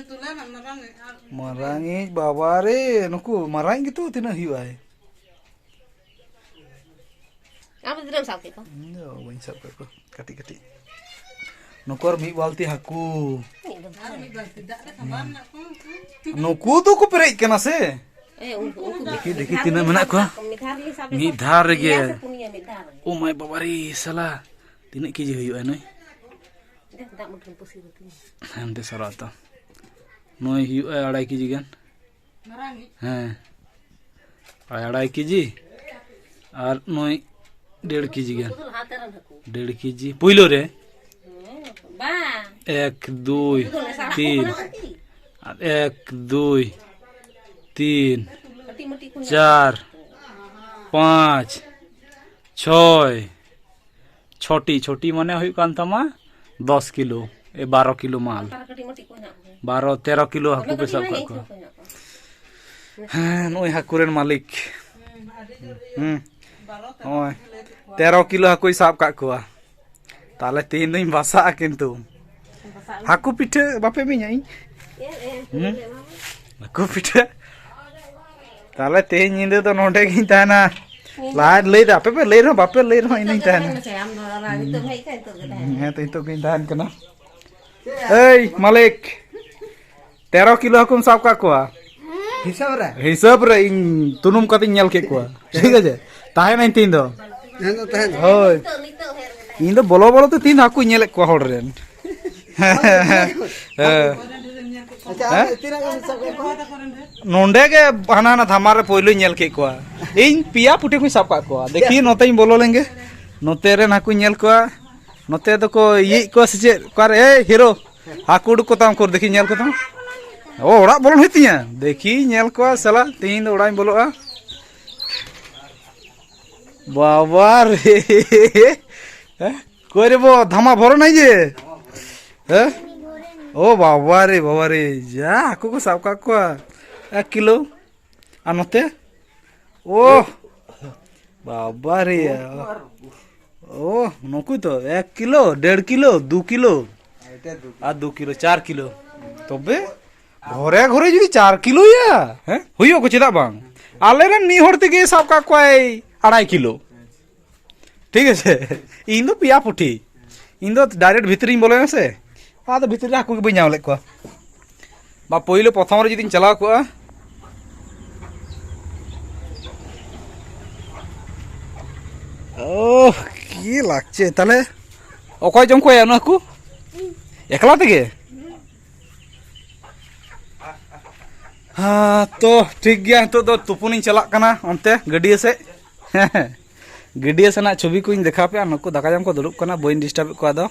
ᱢᱟᱨᱟᱝᱤᱡ ᱵᱟᱵᱟ ᱨᱮ, ᱱᱩᱠᱩ ᱢᱟᱨᱟᱝ ᱜᱮᱛᱚ ᱛᱤᱱᱟᱹᱜ ᱦᱩᱭᱩᱜᱼᱟᱭ᱾ ᱟᱢ ᱫᱚ ᱛᱤᱱᱟᱹᱜ ᱮᱢ ᱥᱟᱵ ᱠᱮᱫ ᱠᱚᱣᱟ? ᱤᱧ ᱫᱚ ᱵᱟᱹᱧ ᱥᱟᱵ ᱠᱟᱜ ᱠᱚᱣᱟ, ᱠᱟᱹᱴᱤᱡ ᱠᱟᱹᱴᱤᱡ᱾ ᱱᱩᱠᱩ ᱟᱨ ᱢᱤᱫ ᱵᱟᱞᱛᱤ ᱦᱟᱹᱠᱩ᱾ ᱢᱤᱫ ᱵᱟᱞᱛᱤ ᱫᱟᱜ ᱨᱮ ᱥᱟᱢᱵᱟᱣ ᱢᱮᱱᱟᱜ ᱠᱚᱣᱟ᱾ ᱱᱩᱠᱩ ᱫᱚᱠᱚ ᱯᱮᱨᱮᱡ ᱠᱟᱱᱟ ᱥᱮ? ᱮ, ᱩᱱᱠᱩ, ᱩᱱᱠᱩ ᱫᱮᱠᱷᱤ, ᱫᱮᱠᱷᱤ, ᱛᱤᱱᱟᱹᱜ ᱢᱮᱱᱟᱜ ᱠᱚᱣᱟ? ᱢᱤᱫ ᱫᱷᱟᱣ ᱨᱮᱜᱮ ᱥᱟᱵ ᱢᱤᱫ ᱫᱷᱟᱣ ᱨᱮᱜᱮ᱾ ᱯᱩᱱᱭᱟᱹ, ᱢᱤᱫ ᱫᱷᱟᱣ ᱨᱮᱜᱮ᱾ ᱳ ᱢᱟᱭ ᱵᱟᱵᱟ ᱨᱮ, ᱥᱟᱞᱟ᱾ ᱛᱤᱱᱟᱹᱜ ᱠᱮᱡᱤ ᱦᱩᱭᱩᱜᱼᱟ ᱱᱩᱭ? ᱫᱮ, ᱫᱟᱜ ᱢᱩᱴᱷᱟᱹᱱ ᱯᱩᱥᱤ ᱫᱚ ᱛᱤᱧ᱾ ᱦᱟᱱᱛᱮ ᱥᱟᱞᱟ ᱛᱚ᱾ ᱱᱩᱭ ᱦᱩᱭᱩᱜᱼᱟ ᱟᱲᱟᱭ ᱠᱮᱡᱤ ᱜᱟᱱ᱾ ᱢᱟᱨᱟᱝᱤᱡ? ᱦᱮᱸ᱾ ᱟᱲᱟᱭ ᱠᱮᱡᱤ᱾ ᱟᱨ ᱱᱩᱭ ᱰᱮᱲ ᱠᱮᱡᱤ ᱜᱟᱱ᱾ ᱰᱮᱲ ᱠᱮᱡᱤ ᱯᱩᱭᱞᱳ ᱨᱮ᱾ ᱮᱠ, ᱫᱩᱭ, ᱛᱤᱱ᱾ ᱟᱨ ᱮᱠ, ᱫᱩᱭ, ᱛᱤᱱ, ᱪᱟᱨ, ᱯᱟᱸᱪ, ᱪᱷᱚᱭ᱾ ᱪᱷᱚᱴᱤ, ᱪᱷᱚᱴᱤ ᱢᱟᱱᱮ ᱦᱩᱭᱩᱜ ᱠᱟᱱ ᱛᱟᱢᱟ ᱫᱚᱥ ᱠᱤᱞᱳ, ᱮ, ᱵᱟᱨᱚ ᱠᱤᱞᱳ ᱢᱟᱞ᱾ ᱵᱟᱨᱚ, ᱛᱮᱨᱚ ᱠᱤᱞᱳ ᱦᱟᱹᱠᱩ ᱯᱮ ᱥᱟᱵ ᱠᱟᱜ ᱠᱚᱣᱟ᱾ ᱦᱮᱸ, ᱱᱩᱭ ᱦᱟᱹᱠᱩ ᱨᱮᱱ ᱢᱟᱹᱞᱤᱠ᱾ ᱦᱩᱸ, ᱱᱚᱜᱼᱚᱭ ᱛᱮᱨᱚ ᱠᱤᱞᱳ ᱦᱟᱹᱠᱩᱭ ᱥᱟᱵ ᱠᱟᱜ ᱠᱚᱣᱟ᱾ ᱛᱟᱦᱞᱮ ᱛᱮᱦᱮᱧ ᱫᱚᱧ ᱵᱟᱥᱟᱜᱼᱟ ᱠᱤᱱᱛᱩ᱾ ᱦᱟᱹᱠᱩ ᱯᱤᱴᱷᱟᱹ ᱵᱟᱯᱮ ᱤᱢᱟᱹᱧᱟ ᱤᱧ? ᱦᱩᱸ? ᱦᱟᱹᱠᱩ ᱯᱤᱴᱷᱟᱹ? ᱛᱟᱦᱞᱮ ᱛᱮᱦᱮᱧ ᱧᱤᱫᱟᱹ ᱫᱚ ᱱᱚᱸᱰᱮ ᱜᱤᱧ ᱛᱟᱦᱮᱱᱟ᱾ ᱞᱟᱦᱟ ᱞᱟᱹᱭ ᱫᱟ, ᱟᱯᱮ ᱯᱮ ᱞᱟᱹᱭ ᱨᱮᱦᱚᱸ ᱵᱟᱯᱮ ᱞᱟᱹᱭ ᱨᱮᱦᱚᱸ ᱤᱧ ᱫᱚᱧ ᱛᱟᱦᱮᱱᱟ᱾ ᱦᱮᱸ, ᱛᱚ ᱱᱤᱛᱚᱜ ᱜᱤᱧ ᱛᱟᱦᱮᱱ ᱠᱟᱱᱟ᱾ ᱮᱭ ᱢᱟᱹᱞᱤᱠ, ᱛᱮᱨᱚ ᱠᱤᱞᱳ ᱦᱟᱹᱠᱩᱢ ᱥᱟᱵ ᱠᱟᱜ ᱠᱚᱣᱟ᱾ ᱦᱤᱥᱟᱹᱵ ᱨᱮ? ᱦᱤᱥᱟᱹᱵ ᱨᱮ ᱤᱧ ᱛᱩᱱᱩᱢ ᱠᱟᱛᱮᱧ ᱧᱮᱞ ᱠᱮᱫ ᱠᱚᱣᱟ᱾ ᱴᱷᱤᱠ ᱟᱪᱷᱮ, ᱛᱟᱦᱮᱱᱟᱹᱧ ᱛᱮᱦᱮᱧ ᱫᱚ᱾ ᱦᱮᱸ, ᱛᱟᱦᱮᱱ᱾ ᱦᱳᱭ, ᱤᱧ ᱫᱚ ᱵᱚᱞᱚ ᱵᱚᱞᱚ ᱛᱮ ᱛᱮᱦᱮᱧ ᱫᱚ ᱦᱟᱹᱠᱩᱧ ᱧᱮᱞᱮᱫ ᱠᱚᱣᱟ ᱦᱚᱲ ᱨᱮᱱ᱾ ᱦᱮᱸ᱾ ᱟᱪᱪᱷᱟ, ᱟᱢ ᱦᱮᱸ? ᱫᱚ ᱛᱤᱱᱟᱹᱜ ᱜᱟᱱ ᱥᱟᱵ ᱠᱟᱜ ᱠᱚᱣᱟ? ᱱᱚᱸᱰᱮ ᱜᱮ ᱦᱟᱱᱟ ᱦᱟᱱᱟ ᱫᱷᱟᱢᱟ ᱨᱮ ᱯᱳᱭᱞᱳᱧ ᱧᱮᱞ ᱠᱮᱫ ᱠᱚᱣᱟ᱾ ᱤᱧ ᱯᱮᱭᱟ ᱯᱩᱴᱷᱤ ᱠᱚᱧ ᱥᱟᱵ ᱠᱟᱜ ᱠᱚᱣᱟ᱾ ᱫᱮᱠᱷᱤ, ᱱᱚᱛᱮᱧ ᱵᱚᱞᱚ ᱞᱮᱱ ᱜᱮ᱾ ᱱᱚᱛᱮ ᱨᱮᱱ ᱦᱟᱹᱠᱩᱧ ᱧᱮᱞ ᱠᱚᱣᱟ᱾ ᱱᱚᱛᱮ ᱫᱚᱠᱚ ᱤᱭᱟᱹᱭᱮᱫ ᱠᱚᱣᱟ ᱥᱮ ᱪᱮᱫ? ᱚᱠᱟᱨᱮ? ᱮᱭ ᱦᱤᱨᱳ, ᱦᱟᱹᱠᱩ ᱩᱰᱩᱠ ᱠᱚᱛᱟᱢ ᱩᱠᱩᱨ, ᱫᱮᱠᱷᱤ ᱧᱮᱞ ᱠᱚᱛᱟᱢ᱾ ᱚ, ᱚᱲᱟᱜ ᱵᱚᱞᱚᱱ ᱦᱩᱭᱩᱜ ᱛᱤᱧᱟᱹ᱾ ᱫᱮᱠᱷᱤ ᱧᱮᱞ ᱠᱚᱣᱟ ᱥᱟᱞᱟ, ᱛᱮᱦᱮᱧ ᱫᱚ ᱚᱲᱟᱜ ᱤᱧ ᱵᱚᱞᱚᱜᱼᱟ᱾ ᱵᱟᱵᱟ ᱨᱮ᱾ ᱦᱮᱸ? ᱚᱠᱚᱭ ᱨᱮ ᱵᱚ, ᱫᱷᱟᱢᱟ ᱵᱷᱚᱨᱚᱱᱟᱭ ᱡᱮ? ᱦᱮᱸ? ᱚ ᱵᱟᱵᱟ ᱨᱮ, ᱵᱟᱵᱟ ᱨᱮ, ᱡᱟ ᱦᱟᱹᱠᱩ ᱠᱚ ᱥᱟᱵ ᱠᱟᱜ ᱠᱚᱣᱟ᱾ ᱮᱠ ᱠᱤᱞᱳ᱾ ᱟᱨ ᱱᱚᱛᱮ? ᱳ ᱵᱟᱵᱟ ᱨᱮ᱾ ᱳ, ᱱᱩᱠᱩ ᱛᱚ ᱮᱠ ᱠᱤᱞᱳ, ᱰᱮᱲ ᱠᱤᱞᱳ, ᱫᱩ ᱠᱤᱞᱳ᱾ ᱟᱨ ᱫᱩ ᱠᱤᱞᱳ, ᱪᱟᱨ ᱠᱤᱞᱳ᱾ ᱛᱚᱵᱮ ᱜᱷᱚᱨᱮ ᱜᱷᱚᱨᱮ ᱡᱩᱫᱤ ᱪᱟᱨ ᱠᱤᱞᱳᱭᱟ, ᱦᱮᱸ, ᱦᱩᱭᱩᱜ ᱠᱚ, ᱪᱮᱫᱟᱜ ᱵᱟᱝ? ᱟᱞᱮᱨᱮᱱ ᱢᱤᱫ ᱦᱚᱲ ᱛᱮᱜᱮ ᱥᱟᱵ ᱠᱟᱜ ᱠᱚᱣᱟᱭ ᱟᱲᱟᱭ ᱠᱤᱞᱳ᱾ ᱴᱷᱤᱠ ᱟᱪᱷᱮ? ᱤᱧ ᱫᱚ ᱯᱮᱭᱟ ᱯᱩᱴᱷᱤ, ᱤᱧ ᱫᱚ direct ᱵᱷᱤᱛᱨᱤᱧ ᱵᱚᱞᱚᱭᱮᱱᱟ ᱥᱮ, ᱟᱫᱚ ᱵᱷᱤᱛᱨᱤ ᱨᱮ ᱦᱟᱹᱠᱩ ᱜᱮ ᱵᱟᱹᱧ ᱧᱟᱢ ᱞᱮᱫ ᱠᱚᱣᱟ᱾ ᱵᱟ, ᱯᱳᱭᱞᱳ ᱯᱨᱚᱛᱷᱚᱢ ᱨᱮ ᱡᱩᱫᱤᱧ ᱪᱟᱞᱟᱣ ᱠᱚᱜᱼᱟ᱾ ᱳᱦ, ᱠᱤ ᱞᱟᱜᱪᱮ ᱛᱟᱦᱞᱮ᱾ ᱚᱠᱚᱭ ᱡᱚᱢ ᱠᱚᱣᱟᱭᱟ ᱩᱱᱟᱹᱜ ᱦᱟᱹᱠᱩ? ᱮᱠᱞᱟ ᱛᱮᱜᱮ? ᱦᱮᱸ, ᱛᱚ ᱴᱷᱤᱠ ᱜᱮᱭᱟ, ᱱᱤᱛᱚᱜ ᱫᱚ ᱛᱩᱯᱩᱱᱤᱧ ᱪᱟᱞᱟᱜ ᱠᱟᱱᱟ ᱚᱱᱛᱮ ᱜᱟᱹᱰᱭᱟᱹ ᱥᱮᱫ᱾ ᱜᱟᱹᱰᱭᱟᱹ ᱥᱮᱱᱟᱜ ᱪᱷᱚᱵᱤ ᱠᱚᱧ ᱫᱮᱠᱷᱟᱣ ᱯᱮᱭᱟ᱾ ᱱᱩᱠᱩ ᱫᱟᱠᱟ ᱡᱚᱢ ᱠᱚ ᱫᱩᱲᱩᱵ ᱠᱟᱱᱟ, ᱵᱟᱹᱧ ᱰᱤᱥᱴᱟᱵᱮᱫ ᱠᱚᱣᱟ ᱟᱫᱚ᱾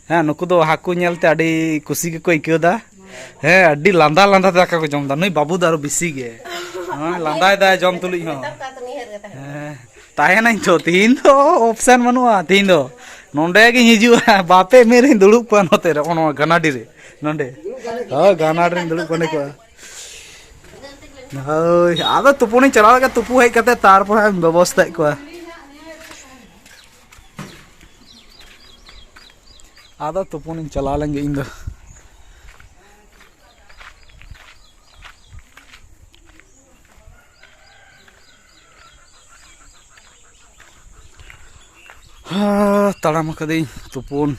ᱦᱮᱸ, ᱱᱩᱠᱩ ᱫᱚ ᱦᱟᱹᱠᱩ ᱧᱮᱞᱛᱮ ᱟᱹᱰᱤ ᱠᱩᱥᱤ ᱜᱮᱠᱚ ᱟᱹᱭᱠᱟᱹᱣ ᱮᱫᱟ᱾ ᱦᱮᱸ, ᱟᱹᱰᱤ ᱞᱟᱸᱫᱟ ᱞᱟᱸᱫᱟ ᱛᱮ ᱫᱟᱠᱟ ᱠᱚ ᱡᱚᱢ ᱮᱫᱟ᱾ ᱱᱩᱭ ᱵᱟᱹᱵᱩ ᱫᱚ ᱟᱨᱚ ᱵᱮᱥᱤ ᱜᱮ᱾ ᱦᱮᱸ, ᱞᱟᱸᱫᱟᱭ ᱫᱟᱭ ᱡᱚᱢ ᱛᱩᱞᱩᱡ ᱦᱚᱸ᱾ ᱦᱮᱸ, ᱛᱟᱦᱮᱱᱟᱹᱧ ᱛᱚ, ᱛᱤᱦᱤᱧ ᱫᱚ ᱚᱯᱥᱮᱱ ᱵᱟᱹᱱᱩᱜᱼᱟ᱾ ᱛᱤᱦᱤᱧ ᱫᱚ ᱱᱚᱸᱰᱮ ᱜᱤᱧ ᱦᱤᱡᱩᱜᱼᱟ, ᱵᱟᱯᱮ ᱮᱢᱮ ᱨᱤᱧ ᱫᱩᱲᱩᱵ ᱠᱚᱜᱼᱟ ᱱᱚᱛᱮ ᱨᱮ, ᱱᱚᱣᱟ ᱜᱟᱱᱟᱰᱤ ᱨᱮ᱾ ᱱᱚᱸᱰᱮ, ᱦᱳᱭ, ᱜᱟᱱᱟᱰᱤ ᱨᱤᱧ ᱫᱩᱲᱩᱵ ᱠᱚᱜᱼᱟ᱾ ᱦᱳᱭ, ᱟᱫᱚ ᱛᱩᱯᱩᱱᱤᱧ ᱪᱟᱞᱟᱣ ᱞᱮᱱ ᱜᱮ, ᱛᱩᱯᱩ ᱦᱮᱡ ᱠᱟᱛᱮ ᱛᱟᱨᱯᱚᱨᱮ ᱦᱟᱸᱜ ᱤᱧ ᱵᱮᱵᱚᱥᱛᱷᱟᱭᱮᱫ ᱠᱚᱣᱟ᱾ ᱟᱫᱚ ᱛᱩᱯᱩᱱᱤᱧ ᱪᱟᱞᱟᱣ ᱞᱮᱱ ᱜᱮ ᱤᱧ ᱫᱚ᱾ ᱦᱟ, ᱛᱟᱲᱟᱢ ᱟᱠᱟᱫᱟᱹᱧ ᱛᱩᱯᱩᱱ᱾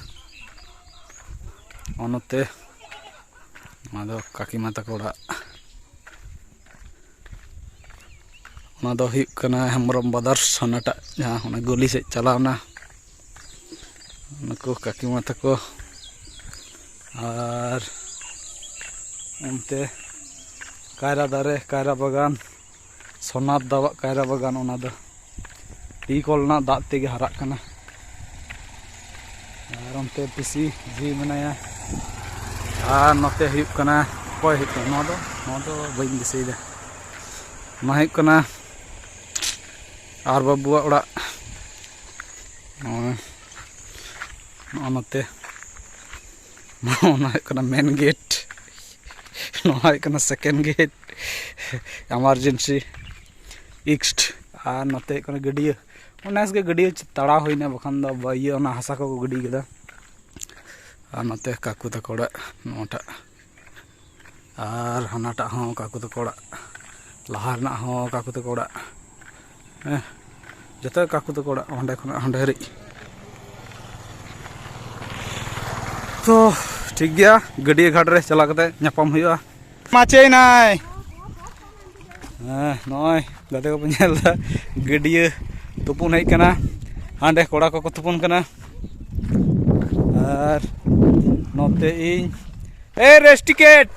ᱚᱱᱟᱛᱮ ᱱᱚᱣᱟ ᱫᱚ ᱠᱟᱹᱠᱤᱢᱟ ᱛᱟᱠᱚ ᱚᱲᱟᱜ᱾ ᱚᱱᱟ ᱫᱚ ᱦᱩᱭᱩᱜ ᱠᱟᱱᱟ ᱦᱮᱢᱵᱨᱚᱢ ᱵᱟᱫᱟᱨᱥ, ᱦᱟᱱᱟᱴᱟᱜ ᱡᱟᱦᱟᱸ ᱚᱱᱟ ᱜᱚᱞᱤ ᱥᱮᱫ ᱪᱟᱞᱟᱣᱱᱟ᱾ ᱱᱩᱠᱩ ᱠᱟᱹᱠᱤᱢᱟ ᱛᱟᱠᱚ᱾ ᱟᱨ ᱚᱱᱛᱮ ᱠᱟᱭᱨᱟ ᱫᱟᱨᱮ, ᱠᱟᱭᱨᱟ ᱵᱟᱜᱟᱱ, ᱥᱳᱱᱟᱨ ᱫᱟᱣᱟᱜ ᱠᱟᱭᱨᱟ ᱵᱟᱜᱟᱱ, ᱚᱱᱟ ᱫᱚ ᱴᱤᱭᱩᱵᱽ ᱠᱚᱞ ᱨᱮᱱᱟᱜ ᱫᱟᱜ ᱛᱮᱜᱮ ᱦᱟᱨᱟᱜ ᱠᱟᱱᱟ᱾ ᱟᱨ ᱚᱱᱛᱮ ᱯᱤᱥᱤ ᱡᱷᱤ ᱢᱮᱱᱟᱭᱟ᱾ ᱟᱨ ᱱᱚᱛᱮ ᱦᱩᱭᱩᱜ ᱠᱟᱱᱟ, ᱚᱠᱚᱭ ᱦᱩᱭᱩᱜ ᱠᱟᱱᱟ ᱱᱚᱣᱟ ᱫᱚ? ᱱᱚᱣᱟ ᱫᱚ ᱵᱟᱹᱧ ᱫᱤᱥᱟᱹᱭᱮᱫᱟ᱾ ᱱᱚᱣᱟ ᱦᱩᱭᱩᱜ ᱠᱟᱱᱟ ᱟᱨ ᱵᱟᱹᱵᱩᱣᱟᱜ ᱚᱲᱟᱜ᱾ ᱱᱚᱜᱼᱚᱭ, ᱱᱚᱜᱼᱚ ᱱᱚᱛᱮ᱾ ᱱᱚᱣᱟ ᱦᱩᱭᱩᱜ ᱠᱟᱱᱟ ᱢᱮᱱ ᱜᱮᱴ᱾ ᱱᱚᱣᱟ ᱦᱩᱭᱩᱜ ᱠᱟᱱᱟ ᱥᱮᱠᱮᱱᱰ ᱜᱮᱴ, ᱮᱢᱟᱨᱡᱮᱱᱥᱤ ᱮᱠᱥᱤᱴ᱾ ᱟᱨ ᱱᱚᱛᱮ ᱦᱩᱭᱩᱜ ᱠᱟᱱᱟ ᱜᱟᱹᱰᱭᱟᱹ᱾ ᱱᱮᱥ ᱜᱮ ᱜᱟᱹᱰᱭᱟᱹ ᱛᱟᱲᱟᱣ ᱦᱩᱭᱱᱟ, ᱵᱟᱠᱷᱟᱱ ᱫᱚ ᱵᱟ-, ᱤᱭᱟᱹ, ᱚᱱᱟ ᱦᱟᱥᱟ ᱠᱚᱠᱚ ᱜᱤᱰᱤ ᱠᱟᱫᱟ᱾ ᱟᱨ ᱱᱚᱛᱮ ᱠᱟᱠᱩ ᱛᱟᱠᱚ ᱚᱲᱟᱜ ᱱᱚᱣᱟᱴᱟᱜ, ᱟᱨ ᱦᱟᱱᱟᱴᱟᱜ ᱦᱚᱸ ᱠᱟᱠᱩ ᱛᱟᱠᱚ ᱚᱲᱟᱜ, ᱞᱟᱦᱟ ᱨᱮᱱᱟᱜ ᱦᱚᱸ ᱠᱟᱠᱩ ᱛᱟᱠᱚ ᱚᱲᱟᱜ᱾ ᱦᱮᱸ, ᱡᱚᱛᱚ ᱠᱟᱠᱩ ᱛᱟᱠᱚ ᱚᱲᱟᱜ ᱚᱸᱰᱮ ᱠᱷᱚᱱᱟᱜ ᱦᱟᱸᱰᱮ ᱦᱟᱹᱨᱤᱡ᱾ ᱛᱚ, ᱴᱷᱤᱠ ᱜᱮᱭᱟ, ᱜᱟᱹᱰᱭᱟᱹ ᱜᱷᱟᱴ ᱨᱮ ᱪᱟᱞᱟᱣ ᱠᱟᱛᱮ ᱧᱟᱯᱟᱢ ᱦᱩᱭᱩᱜᱼᱟ᱾ ᱢᱟᱪᱮᱭᱮᱱᱟᱭ᱾ ᱦᱮᱸ, ᱱᱚᱜᱼᱚᱭ ᱜᱟᱛᱮ ᱠᱚᱯᱮ ᱧᱮᱞ ᱮᱫᱟ, ᱜᱟᱹᱰᱭᱟᱹ ᱛᱩᱯᱩᱱ ᱦᱮᱡ ᱠᱟᱱᱟ᱾ ᱦᱟᱸᱰᱮ ᱠᱚᱲᱟ ᱠᱚᱠᱚ ᱛᱩᱯᱩᱱ ᱠᱟᱱᱟ᱾ ᱟᱨ ᱱᱚᱛᱮ ᱤᱧ, ᱮ, ᱨᱮᱥ ᱴᱤᱠᱮᱴ᱾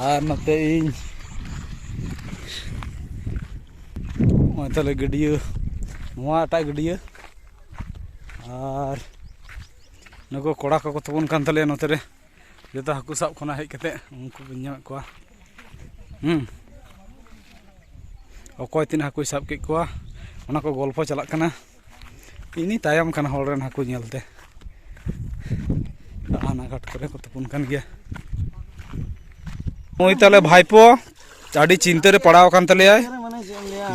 ᱟᱨ ᱱᱚᱛᱮ ᱤᱧ ᱛᱟᱦᱞᱮ ᱜᱟᱹᱰᱭᱟᱹ, ᱱᱚᱣᱟ ᱮᱴᱟᱜ ᱜᱟᱹᱰᱭᱟᱹ᱾ ᱟᱨ ᱱᱩᱠᱩ ᱠᱚᱲᱟ ᱠᱚᱠᱚ ᱛᱩᱯᱩᱱ ᱠᱟᱱ ᱛᱟᱞᱮᱭᱟ ᱱᱚᱛᱮ ᱨᱮ᱾ ᱡᱚᱛᱚ ᱦᱟᱹᱠᱩ ᱥᱟᱵ ᱠᱷᱚᱱᱟᱜ ᱦᱮᱡ ᱠᱟᱛᱮ ᱩᱱᱠᱩ ᱵᱚᱱ ᱧᱟᱢᱮᱫ ᱠᱚᱣᱟ᱾ ᱦᱩᱸ᱾ ᱚᱠᱚᱭ ᱛᱤᱱᱟᱹᱜ ᱦᱟᱹᱠᱩᱭ ᱥᱟᱵ ᱠᱮᱫ ᱠᱚᱣᱟ, ᱚᱱᱟ ᱠᱚ ᱜᱚᱞᱯᱷᱚ ᱪᱟᱞᱟᱜ ᱠᱟᱱᱟ᱾ ᱤᱧᱤᱧ ᱛᱟᱭᱚᱢ ᱠᱟᱱᱟ ᱦᱚᱲ ᱨᱮᱱ ᱦᱟᱹᱠᱩ ᱧᱮᱞ ᱛᱮ᱾ ᱦᱟᱱᱟ ᱜᱷᱟᱴ ᱠᱚᱨᱮ ᱠᱚ ᱛᱩᱯᱩᱱ ᱠᱟᱱ ᱜᱮᱭᱟ᱾ ᱱᱩᱭ ᱛᱟᱞᱮ ᱵᱷᱟᱭᱯᱳ ᱟᱹᱰᱤ ᱪᱤᱱᱛᱟᱹ ᱨᱮ ᱯᱟᱲᱟᱣ ᱟᱠᱟᱱ ᱛᱟᱞᱮᱭᱟᱭ᱾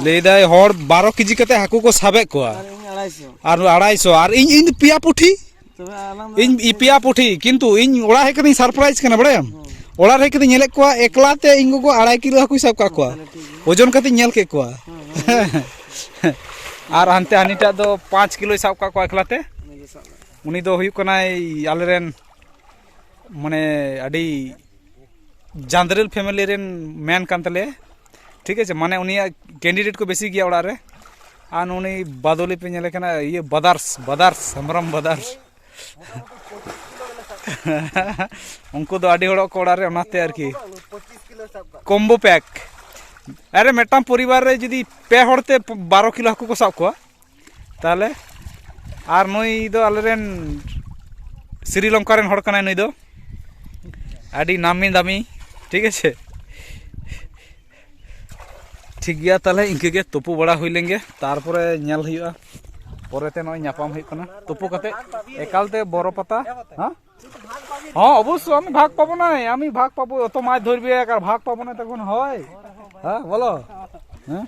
ᱞᱟᱹᱭᱫᱟᱭ ᱦᱚᱲ ᱵᱟᱨᱚ ᱠᱮᱡᱤ ᱠᱟᱛᱮ ᱦᱟᱹᱠᱩ ᱠᱚ ᱥᱟᱵᱮᱫ ᱠᱚᱣᱟ᱾ ᱟᱨ ᱤᱧ ᱟᱲᱟᱭᱥᱚ᱾ ᱟᱨ ᱟᱲᱟᱭᱥᱚ, ᱟᱨ ᱤᱧ, ᱤᱧ ᱫᱚ ᱯᱮᱭᱟ ᱯᱩᱴᱷᱤ᱾ ᱛᱚᱵᱮ ᱟᱞᱟᱝ ᱫᱚ ᱤᱧ ᱤ-, ᱯᱮᱭᱟ ᱯᱩᱴᱷᱤ, ᱠᱤᱱᱛᱩ ᱤᱧ ᱚᱲᱟᱜ ᱦᱮᱡ ᱠᱟᱛᱮᱧ ᱥᱟᱨᱯᱨᱟᱭᱤᱡᱽ ᱠᱟᱱᱟ, ᱵᱟᱲᱟᱭᱟᱢ? ᱦᱩᱸ᱾ ᱚᱲᱟᱜ ᱨᱮ ᱦᱮᱡ ᱠᱟᱛᱮᱧ ᱧᱮᱞᱮᱫ ᱠᱚᱣᱟ, ᱮᱠᱞᱟ ᱛᱮ ᱤᱧ ᱜᱚᱜᱚ ᱟᱲᱟᱭ ᱠᱤᱞᱳ ᱦᱟᱹᱠᱩᱭ ᱥᱟᱵ ᱠᱟᱜ ᱠᱚᱣᱟ᱾ ᱛᱟᱦᱞᱮ ᱴᱷᱤᱠ ᱜᱮᱭᱟ᱾ ᱳᱡᱚᱱ ᱠᱟᱛᱮᱧ ᱧᱮᱞ ᱠᱮᱫ ᱠᱚᱣᱟ᱾ ᱦᱩᱸ, ᱦᱩᱸ᱾ ᱟᱨ ᱦᱟᱱᱛᱮ ᱦᱟᱹᱱᱤᱴᱟᱜ ᱫᱚ ᱯᱟᱸᱪ ᱠᱤᱞᱳᱭ ᱥᱟᱵ ᱠᱟᱜ ᱠᱚᱣᱟ ᱮᱠᱞᱟ ᱛᱮ᱾ ᱩᱱᱤ ᱫᱚ ᱥᱟᱵ ᱠᱟᱜ ᱩᱱᱤ ᱫᱚ ᱦᱩᱭᱩᱜ ᱠᱟᱱᱟᱭ ᱟᱞᱮᱨᱮᱱ, ᱢᱟᱱᱮ, ᱟᱹᱰᱤ ᱡᱟᱸᱫᱽᱨᱮᱞ ᱯᱷᱮᱢᱮᱞᱤ ᱨᱮᱱ ᱢᱮᱱ ᱠᱟᱱ ᱛᱟᱞᱮᱭᱟ, ᱴᱷᱤᱠ ᱟᱪᱷᱮ? ᱢᱟᱱᱮ, ᱩᱱᱤᱭᱟᱜ ᱠᱮᱱᱰᱤᱰᱮᱴ ᱠᱚ ᱵᱮᱥᱤ ᱜᱮᱭᱟ ᱚᱲᱟᱜ ᱨᱮ᱾ ᱟᱨ ᱩᱱᱤ ᱵᱟᱫᱚᱞᱤ ᱯᱮ ᱧᱮᱞᱮ ᱠᱟᱱᱟ, ᱤᱭᱟᱹ, ᱵᱟᱫᱟᱨᱥ, ᱵᱟᱫᱟᱨᱥ, ᱦᱮᱢᱵᱨᱚᱢ ᱵᱟᱫᱟᱨᱥ᱾ ᱩᱱᱠᱩ ᱫᱚ ᱟᱹᱰᱤ ᱦᱚᱲ ᱠᱚ ᱚᱲᱟᱜ ᱨᱮ, ᱚᱱᱟᱛᱮ ᱟᱨᱠᱤ᱾ ᱠᱚᱢᱵᱳ ᱯᱮᱠ᱾ ᱟᱨᱮ, ᱢᱤᱫᱴᱟᱝ ᱯᱚᱨᱤᱵᱟᱨ ᱨᱮ ᱡᱩᱫᱤ ᱯᱮ ᱦᱚᱲ ᱛᱮ ᱵᱟᱨᱚ ᱠᱤᱞᱳ ᱦᱟᱹᱠᱩ ᱠᱚ ᱥᱟᱵ ᱠᱚᱣᱟ, ᱛᱟᱦᱚᱞᱮ᱾ ᱟᱨ ᱱᱩᱭ ᱫᱚ ᱟᱞᱮᱨᱮᱱ ᱥᱨᱤᱞᱚᱝᱠᱟ ᱨᱮᱱ ᱦᱚᱲ ᱠᱟᱱᱟᱭ ᱱᱩᱭ ᱫᱚ, ᱟᱹᱰᱤ ᱱᱟᱢᱤ ᱫᱟᱢᱤ, ᱴᱷᱤᱠ ᱟᱪᱷᱮ? ᱴᱷᱤᱠ ᱜᱮᱭᱟ, ᱛᱟᱦᱚᱞᱮ ᱤᱱᱠᱟᱹ ᱜᱮ ᱛᱩᱯᱩ ᱵᱟᱲᱟ ᱦᱩᱭ ᱞᱮᱱ ᱜᱮ, ᱛᱟᱨᱯᱚᱨᱮ ᱧᱮᱞ ᱦᱩᱭᱩᱜᱼᱟ, ᱯᱚᱨᱮᱛᱮ ᱱᱚᱜᱼᱚᱭ ᱧᱟᱯᱟᱢ ᱦᱩᱭᱩᱜ ᱠᱟᱱᱟ᱾ ᱛᱩᱯᱩ ᱠᱟᱛᱮ ᱮᱠᱟᱞᱛᱮ ᱵᱚᱨᱚ ᱯᱟᱛᱟ, ᱦᱮᱸ? ᱦᱚᱸ, ᱚᱵᱚᱥᱥᱚ, আমি ভাগ পাবো না, আমি ভাগ পাবো, অত মাছ ধরবে, আর ভাগ পাবো না, তখন হয়? হ্যাঁ, বলো। হ্যাঁ?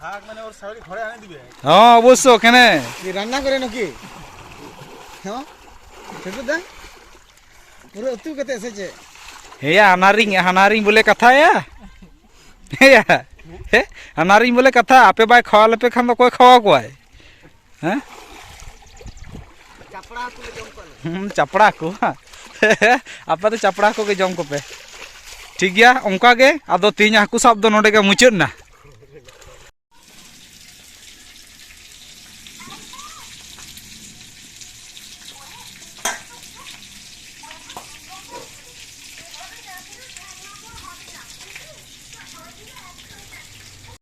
ভাগ মানে ওর শাশুড়ি ঘরে আনে দিবে। হ্যাঁ, অবশ্য, কেনে? কি রান্না করে নাকি? হ্যাঁ? ছোটদা? পুরো উতু কেটে এসেছে। ᱦᱮᱭᱟ, ᱦᱟᱱᱟᱨᱤᱧ, ᱦᱟᱱᱟᱨᱤᱧ ᱵᱚᱞᱮ ᱠᱟᱛᱷᱟᱭᱟ᱾ ᱦᱮᱭᱟ, ᱦᱮ? ᱦᱟᱱᱟᱨᱤᱧ ᱵᱚᱞᱮ ᱠᱟᱛᱷᱟ, ᱟᱯᱮ ᱵᱟᱭ ᱠᱷᱟᱣᱟ ᱞᱮᱯᱮ ᱠᱷᱟᱱ ᱫᱚ ᱚᱠᱚᱭ ᱠᱷᱟᱣᱟ ᱠᱚᱣᱟᱭ? ᱦᱮᱸ? ᱪᱟᱯᱲᱟ ᱦᱟᱹᱠᱩ ᱞᱮ ᱡᱚᱢ ᱠᱚᱣᱟ᱾ ᱦᱩᱸ, ᱪᱟᱯᱲᱟ ᱦᱟᱹᱠᱩ᱾ ᱟᱯᱮ ᱫᱚ ᱪᱟᱯᱲᱟ ᱦᱟᱹᱠᱩ ᱜᱮ ᱡᱚᱢ ᱠᱚᱯᱮ᱾ ᱴᱷᱤᱠ ᱜᱮᱭᱟ, ᱚᱱᱠᱟ ᱜᱮ᱾ ᱟᱫᱚ ᱛᱮᱦᱮᱧᱟᱜ ᱦᱟᱹᱠᱩ ᱥᱟᱵ ᱫᱚ ᱱᱚᱰᱮ ᱜᱮ ᱢᱩᱪᱟᱹᱫ ᱮᱱᱟ᱾